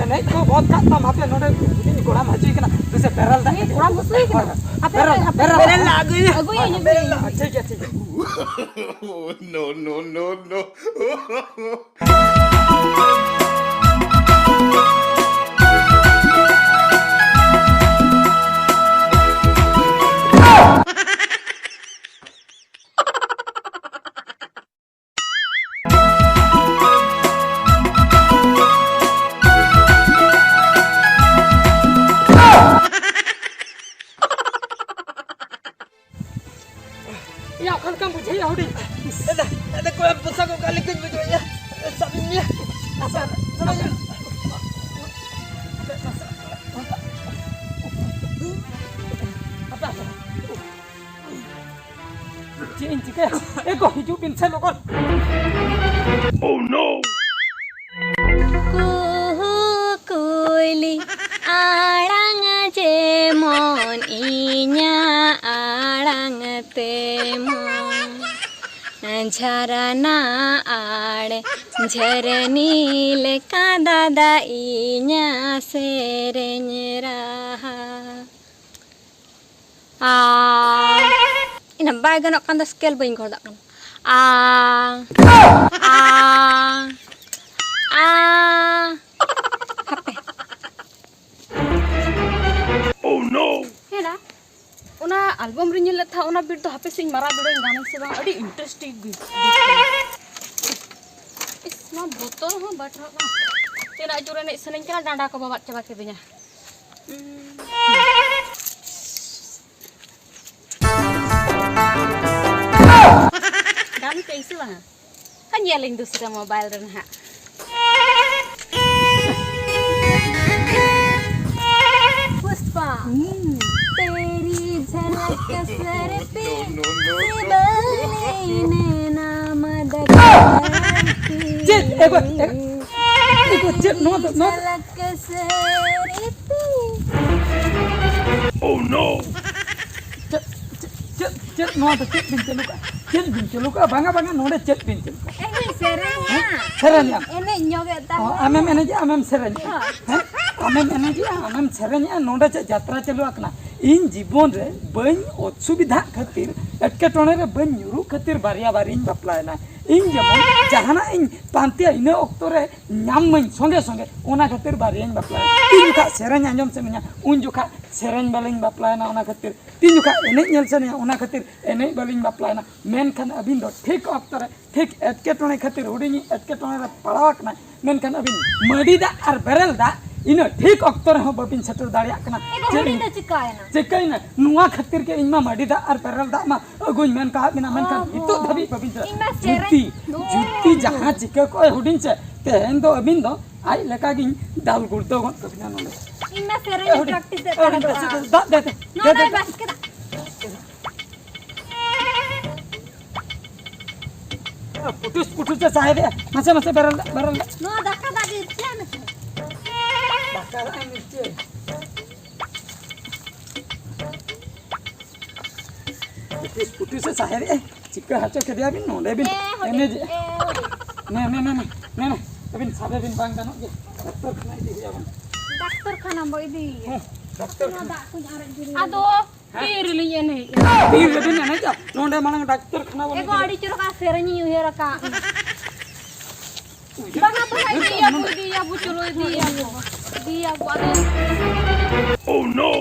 ᱮᱱᱮᱡ ᱠᱚ ᱵᱚᱱᱫ ᱠᱟᱜ ᱛᱟᱢ, ᱦᱟᱯᱮ ᱱᱚᱰᱮ ᱦᱩᱰᱤᱧ ᱠᱚᱲᱟᱢ ᱦᱟᱹᱥᱩᱭ ᱠᱟᱱᱟ᱾ ᱫᱩᱥᱮ ᱵᱮᱨᱮᱞ ᱫᱟᱜ ᱤᱧ ᱠᱟᱹᱴᱤᱡ ᱠᱚᱲᱟᱢ ᱦᱟᱹᱥᱩᱭ ᱠᱟᱱᱟ? ᱦᱳᱭ, ᱦᱟᱯᱮ, ᱵᱮᱨᱮᱞ, ᱦᱟᱯᱮ, ᱵᱮᱨᱮᱞ ᱫᱟᱜ ᱟᱹᱜᱩᱭ ᱢᱮ᱾ ᱟᱹᱜᱩᱭᱟᱹᱧ, ᱦᱳᱭ, ᱵᱮᱨᱮᱞ ᱟᱹᱜᱩᱭᱟᱹᱧ᱾ ᱫᱟᱜ, ᱴᱷᱤᱠ ᱜᱮᱭᱟ, ᱴᱷᱤᱠ ᱜᱮᱭᱟ᱾ No, no, no, no. ᱭᱟ, ᱚᱠᱟ ᱞᱮᱠᱟᱢ ᱵᱩᱡᱷᱟᱹᱣᱮᱫᱼᱟ ᱦᱩᱰᱤᱧ? ᱮᱫᱟ, ᱮᱫᱟ, ᱠᱚᱲᱟ ᱯᱚᱥᱟᱜ ᱠᱚ ᱚᱠᱟ ᱞᱮᱠᱟᱧ ᱵᱩᱡᱷᱟᱹᱣᱮᱫᱼᱟ? ᱥᱟᱵ ᱤᱧ ᱢᱮ᱾ ᱥᱟᱵ, ᱥᱟᱵ᱾ ᱪᱮᱫ ᱤᱧ ᱪᱤᱠᱟᱹᱭᱟ? ᱮ ᱜᱚ, ᱦᱤᱡᱩᱜ ᱵᱤᱱ ᱥᱮ ᱞᱚᱜᱚᱱ᱾ Oh no! ᱠᱩᱦᱩ ᱠᱩᱭᱞᱤ ᱟᱲᱟᱝ ᱡᱮᱢᱚᱱ ᱤᱧᱟᱹᱜ ᱟᱲᱟᱝ ᱛᱮᱢᱚᱱ, ᱡᱷᱟᱨᱱᱟ ᱟᱲᱮ ᱡᱷᱟᱹᱨᱱᱤ ᱞᱮᱠᱟ ᱫᱟᱫᱟ ᱤᱧᱟᱹᱜ ᱥᱮᱨᱮᱧ ᱨᱟᱦᱟ᱾ ᱟ᱾ ᱤᱱᱟᱹ ᱵᱟᱭ ᱜᱟᱱᱚᱜ ᱠᱟᱱ ᱫᱚ, ᱥᱠᱮᱞ ᱵᱟᱹᱧ ᱜᱚᱦᱚᱲ ᱫᱟᱲᱮᱭᱟᱜ ᱠᱟᱱᱟ᱾ ᱟ, ᱟ, ᱟ᱾ ᱦᱟᱯᱮ᱾ Oh no! ᱦᱮᱸ ᱫᱟ, ᱚᱱᱟ ᱟᱞᱵᱟᱢ ᱨᱮᱧ ᱧᱮᱞ ᱞᱮᱫ ᱛᱟᱦᱮᱸᱫ, ᱚᱱᱟ ᱵᱤᱴ ᱫᱚ ᱦᱟᱯᱮ ᱥᱮ ᱤᱧ ᱢᱟᱨᱟᱣ ᱵᱤᱰᱟᱹᱣ ᱜᱟᱱᱟᱹᱧ ᱥᱮ ᱵᱟᱝ, ᱟᱹᱰᱤ ᱤᱱᱴᱟᱨᱮᱥᱴᱤᱝ ᱜᱮ᱾ ᱤᱥ, ᱱᱚᱣᱟ ᱵᱚᱛᱚᱞ ᱦᱚᱸ ᱵᱟᱭ ᱴᱷᱟᱲᱚᱜ ᱠᱟᱱᱟ᱾ ᱛᱤᱱᱟᱹᱜ ᱡᱳᱨ ᱮᱱᱮᱡ ᱥᱟᱱᱟᱧ ᱠᱟᱱᱟ, ᱰᱟᱸᱰᱟ ᱠᱚ ᱵᱟᱵᱟᱫ ᱪᱟᱵᱟ ᱠᱤᱫᱤᱧᱟ᱾ ᱜᱟᱱ ᱯᱮ ᱥᱮ ᱵᱟᱝᱟ? ᱦᱟ, ᱧᱮᱞᱤᱧ ᱫᱩᱥᱨᱟ ᱢᱳᱵᱟᱭᱤᱞ ᱨᱮ ᱱᱟᱦᱟᱜ᱾ ᱯᱩᱥᱯᱟ, ᱦᱩᱸ᱾ ᱛᱮᱨᱤ ᱡᱷᱟᱞᱟᱠ ᱥᱟᱨᱯᱤ, ᱥᱤᱵᱟᱞᱤ ᱱᱮᱱᱟ ᱢᱟᱫᱟᱨ ᱪᱮᱫ? ᱮ ᱜᱚ-, ᱮ-, ᱮ ᱜᱚ-, ᱪᱮᱫ ᱱᱚᱣᱟ ᱫᱚ, ᱱᱚᱣᱟ ᱫᱚ? ᱪᱮᱫ, ᱪᱮᱫ, ᱪᱮᱫ, ᱪᱮᱫ ᱱᱚᱣᱟ ᱫᱚ ᱪᱮᱫ ᱵᱤᱱ ᱪᱟᱹᱞᱩ ᱠᱟᱜᱼᱟ? ᱪᱮᱫ ᱵᱤᱱ ᱪᱟᱹᱞᱩ ᱠᱟᱜᱼᱟ? ᱵᱟᱝᱟ, ᱵᱟᱝᱟ, ᱱᱚᱰᱮ ᱪᱮᱫ ᱵᱤᱱ ᱪᱟᱹᱞᱩ ᱠᱟᱜᱼᱟ? ᱮᱱᱮᱡ ᱥᱮᱨᱮᱧ᱾ ᱦᱮᱸ? ᱥᱮᱨᱮᱧ ᱟᱢ᱾ ᱮᱱᱮᱡ ᱧᱚᱜᱮᱫ ᱚ, ᱛᱟᱦᱮᱸ᱾ ᱟᱢᱮᱢ ᱮᱱᱮᱡᱮᱜᱼᱟ, ᱟᱢᱮᱢ ᱥᱮᱨᱮᱧᱮᱜᱼᱟ᱾ ᱦᱳᱭ᱾ ᱦᱮᱸ? ᱟᱢᱮᱢ ᱮᱱᱮᱡᱮᱜᱼᱟ, ᱟᱢᱮᱢ ᱥᱮᱨᱮᱧᱮᱜᱼᱟ, ᱱᱚᱰᱮ ᱪᱮᱫ ᱡᱟᱛᱨᱟ ᱪᱟᱹᱞᱩ ᱟᱠᱟᱱᱟ? ᱤᱧ ᱡᱤᱵᱚᱱ ᱨᱮ ᱵᱟᱹᱧ ᱚᱥᱩᱵᱤᱫᱷᱟᱜ ᱠᱷᱟᱹᱛᱤᱨ, ᱮᱴᱠᱮᱴᱚᱬᱮ ᱨᱮ ᱵᱟᱹᱧ ᱧᱩᱨᱩᱜ ᱠᱷᱟᱹᱛᱤᱨ ᱵᱟᱨᱭᱟ ᱵᱟᱨᱤᱧ ᱵᱟᱯᱞᱟᱭᱮᱱᱟ᱾ ᱤᱧ ᱡᱮᱢᱚᱱ ᱡᱟᱦᱟᱱᱟᱜ ᱤᱧ ᱯᱟᱱᱛᱮᱭᱟ, ᱤᱱᱟᱹ ᱚᱠᱛᱚ ᱨᱮ ᱧᱟᱢ ᱢᱟᱹᱧ ᱥᱚᱸᱜᱮ ᱥᱚᱸᱜᱮ, ᱚᱱᱟ ᱠᱷᱟᱹᱛᱤᱨ ᱵᱟᱨᱭᱟᱧ ᱵᱟᱯᱞᱟᱭᱮᱱᱟ᱾ ᱛᱤᱱ ᱡᱚᱠᱷᱟᱜ ᱥᱮᱨᱮᱧ ᱟᱸᱡᱚᱢ ᱥᱟᱱᱟᱧᱟ, ᱩᱱ ᱡᱚᱠᱷᱟᱜ ᱥᱮᱨᱮᱧ ᱵᱟᱹᱞᱤᱧ ᱵᱟᱯᱞᱟᱭᱮᱱᱟ ᱚᱱᱟ ᱠᱷᱟᱹᱛᱤᱨ᱾ ᱛᱤᱱ ᱡᱚᱠᱷᱟᱜ ᱮᱱᱮᱡ ᱧᱮᱞ ᱥᱟᱱᱟᱧᱟ, ᱚᱱᱟ ᱠᱷᱟᱹᱛᱤᱨ ᱮᱱᱮᱡ ᱵᱟᱹᱞᱤᱧ ᱵᱟᱯᱞᱟᱭᱮᱱᱟ᱾ ᱢᱮᱱᱠᱷᱟᱱ ᱟᱹᱵᱤᱱ ᱫᱚ ᱴᱷᱤᱠ ᱚᱠᱛᱚ ᱨᱮ, ᱴᱷᱤᱠ ᱮᱴᱠᱮᱴᱚᱬᱮ ᱠᱷᱟᱹᱛᱤᱨ ᱦᱩᱰᱤᱧᱤᱡ ᱮᱴᱠᱮᱴᱚᱬᱮ ᱨᱮ ᱯᱟᱲᱟᱣ ᱟᱠᱟᱱᱟ, ᱢᱮᱱᱠᱷᱟᱱ ᱟᱹᱵᱤᱱ ᱢᱟᱹᱰᱤ ᱫᱟᱜ ᱟᱨ ᱵᱮᱨᱮᱞ ᱫᱟᱜ ᱤᱱᱟᱹ ᱴᱷᱤᱠ ᱚᱠᱛᱚ ᱨᱮᱦᱚᱸ ᱵᱟᱹᱵᱤᱱ ᱥᱮᱴᱮᱨ ᱫᱟᱲᱮᱭᱟᱜ ᱠᱟᱱᱟ᱾ ᱮ ᱜᱚ, ᱪᱮᱫ ᱦᱩᱰᱤᱧ ᱫᱚ ᱪᱤᱠᱟᱭᱮᱱᱟ? ᱪᱤᱠᱟᱹᱭᱮᱱᱟ? ᱱᱚᱣᱟ ᱠᱷᱟᱹᱛᱤᱨ ᱜᱮ ᱤᱧ ᱢᱟ ᱢᱟᱹᱰᱤ ᱫᱟᱜ ᱟᱨ ᱵᱮᱨᱮᱞ ᱫᱟᱜ ᱢᱟ ᱟᱹᱜᱩᱧ ᱢᱮᱱ ᱠᱟᱜ ᱵᱤᱱᱟ, ᱢᱮᱱᱠᱷᱟᱱ ᱚ ᱱᱤᱛᱚᱜ ᱦᱚᱸ᱾ ᱫᱷᱟᱹᱵᱤᱡ ᱵᱟᱹᱵᱤᱱ ᱪᱟᱞᱟᱜ᱾ ᱤᱧ ᱢᱟ ᱥᱮᱨᱮᱧ ᱡᱩᱛᱤ, ᱫᱚ ᱡᱩᱛᱤ ᱡᱟᱦᱟᱸ ᱪᱤᱠᱟᱹ ᱠᱚᱜᱼᱟᱭ ᱦᱩᱰᱤᱧ ᱪᱮ, ᱛᱮᱦᱮᱧ ᱫᱚ ᱟᱹᱵᱤᱱ ᱫᱚ ᱟᱡ ᱞᱮᱠᱟ ᱜᱤᱧ ᱫᱟᱞ ᱜᱩᱲᱫᱟᱹᱣ ᱜᱚᱫ ᱠᱟᱵᱤᱱᱟ ᱱᱚᱰᱮ᱾ ᱤᱧ ᱢᱟ ᱥᱮᱨᱮᱧ ᱮ ᱦᱩᱰᱤᱧ, ᱯᱨᱮᱠᱴᱤᱥ ᱮᱫ ᱮ ᱦᱩᱰᱤᱧ, ᱛᱟᱦᱮᱸ ᱫᱮ, ᱫᱮ, ᱠᱚᱜᱼᱟ᱾ ᱫᱮ, ᱫᱮ, ᱫᱮ, ᱱᱚᱰᱮ ᱫᱮ᱾ ᱵᱟᱥᱠᱮ ᱫᱟᱜ᱾ ᱯᱩᱴᱩᱥ, ᱯᱩᱴᱩᱥ ᱮ ᱥᱟᱦᱮᱫ ᱮ᱾ ᱢᱟᱥᱮ, ᱢᱟᱥᱮ, ᱵᱮᱨᱮᱞ ᱫᱟᱜ, ᱵᱮᱨᱮᱞ ᱫᱟᱜ᱾ ᱱᱚᱣᱟ ᱫᱟᱠᱟ ᱫᱟᱜ ᱜᱮ ᱤᱪᱪᱷᱟ ᱢᱮᱥᱮ᱾ ᱫᱟᱠᱟ ᱫᱟᱜ ᱮᱢ ᱤᱪᱪᱷᱟᱹ᱾ ᱯᱩᱴᱤᱥ, ᱯᱩᱴᱤᱥ ᱮ ᱥᱟᱦᱮᱨᱮᱜᱼᱟ᱾ ᱪᱤᱠᱟᱹ ᱦᱚᱪᱚ ᱠᱮᱫᱮᱭᱟ ᱵᱤᱱ ᱱᱚᱰᱮ ᱵᱤᱱ ᱮ, ᱦᱩᱰᱤᱧ, ᱮᱱᱮᱡᱮᱜᱼᱟ᱾ ᱮ, ᱦᱩᱰᱤᱧ᱾ ᱱᱮ, ᱱᱮ, ᱱᱮ, ᱱᱮ, ᱱᱮ, ᱱᱮ᱾ ᱟᱹᱵᱤᱱ ᱥᱟᱵᱮ ᱵᱤᱱ ᱵᱟᱝ ᱜᱟᱱᱚᱜ ᱜᱮ᱾ ᱰᱟᱠᱛᱚᱨ ᱠᱷᱟᱱᱟ ᱤᱫᱤ ᱦᱩᱭᱩᱜᱼᱟ ᱵᱟᱝ? ᱰᱟᱠᱛᱚᱨ ᱠᱷᱟᱱᱟ ᱵᱚ ᱤᱫᱤᱭᱮᱭᱟ᱾ ᱦᱮᱸ, ᱰᱟᱠᱛᱚᱨ ᱱᱚᱣᱟ ᱠᱷᱟᱱᱟ᱾ ᱫᱟᱜ ᱠᱚᱧ ᱟᱨᱮᱡ ᱡᱩᱨᱤ ᱟᱫᱚ ᱦᱮᱸ? ᱛᱤ ᱨᱮᱞᱤᱧ ᱮᱱᱮᱡᱼᱟ? ᱛᱤ ᱨᱮᱵᱤᱱ ᱮᱱᱮᱡᱼᱟ? ᱱᱚᱰᱮ ᱢᱟᱲᱟᱝ ᱰᱟᱠᱛᱚᱨ ᱠᱷᱟᱱᱟ ᱵᱚᱱ ᱮ ᱜᱚ, ᱤᱫᱤᱭᱟ᱾ ᱟᱹᱰᱤ ᱪᱚᱨᱚᱠ ᱟᱨ ᱥᱮᱨᱮᱧ ᱤᱧ ᱩᱭᱦᱟᱹᱨ ᱟᱠᱟᱫ᱾ ᱵᱟᱝᱟ, ᱵᱟᱝᱟ, ᱤᱫᱤᱭᱟᱵᱚ, ᱤᱫᱤᱭᱟᱵᱚ, ᱪᱚᱞᱚ, ᱤᱫᱤᱭᱟᱵᱚ, ᱤᱫᱤᱭᱟᱵᱚ, ᱟᱫᱚ᱾ Oh no!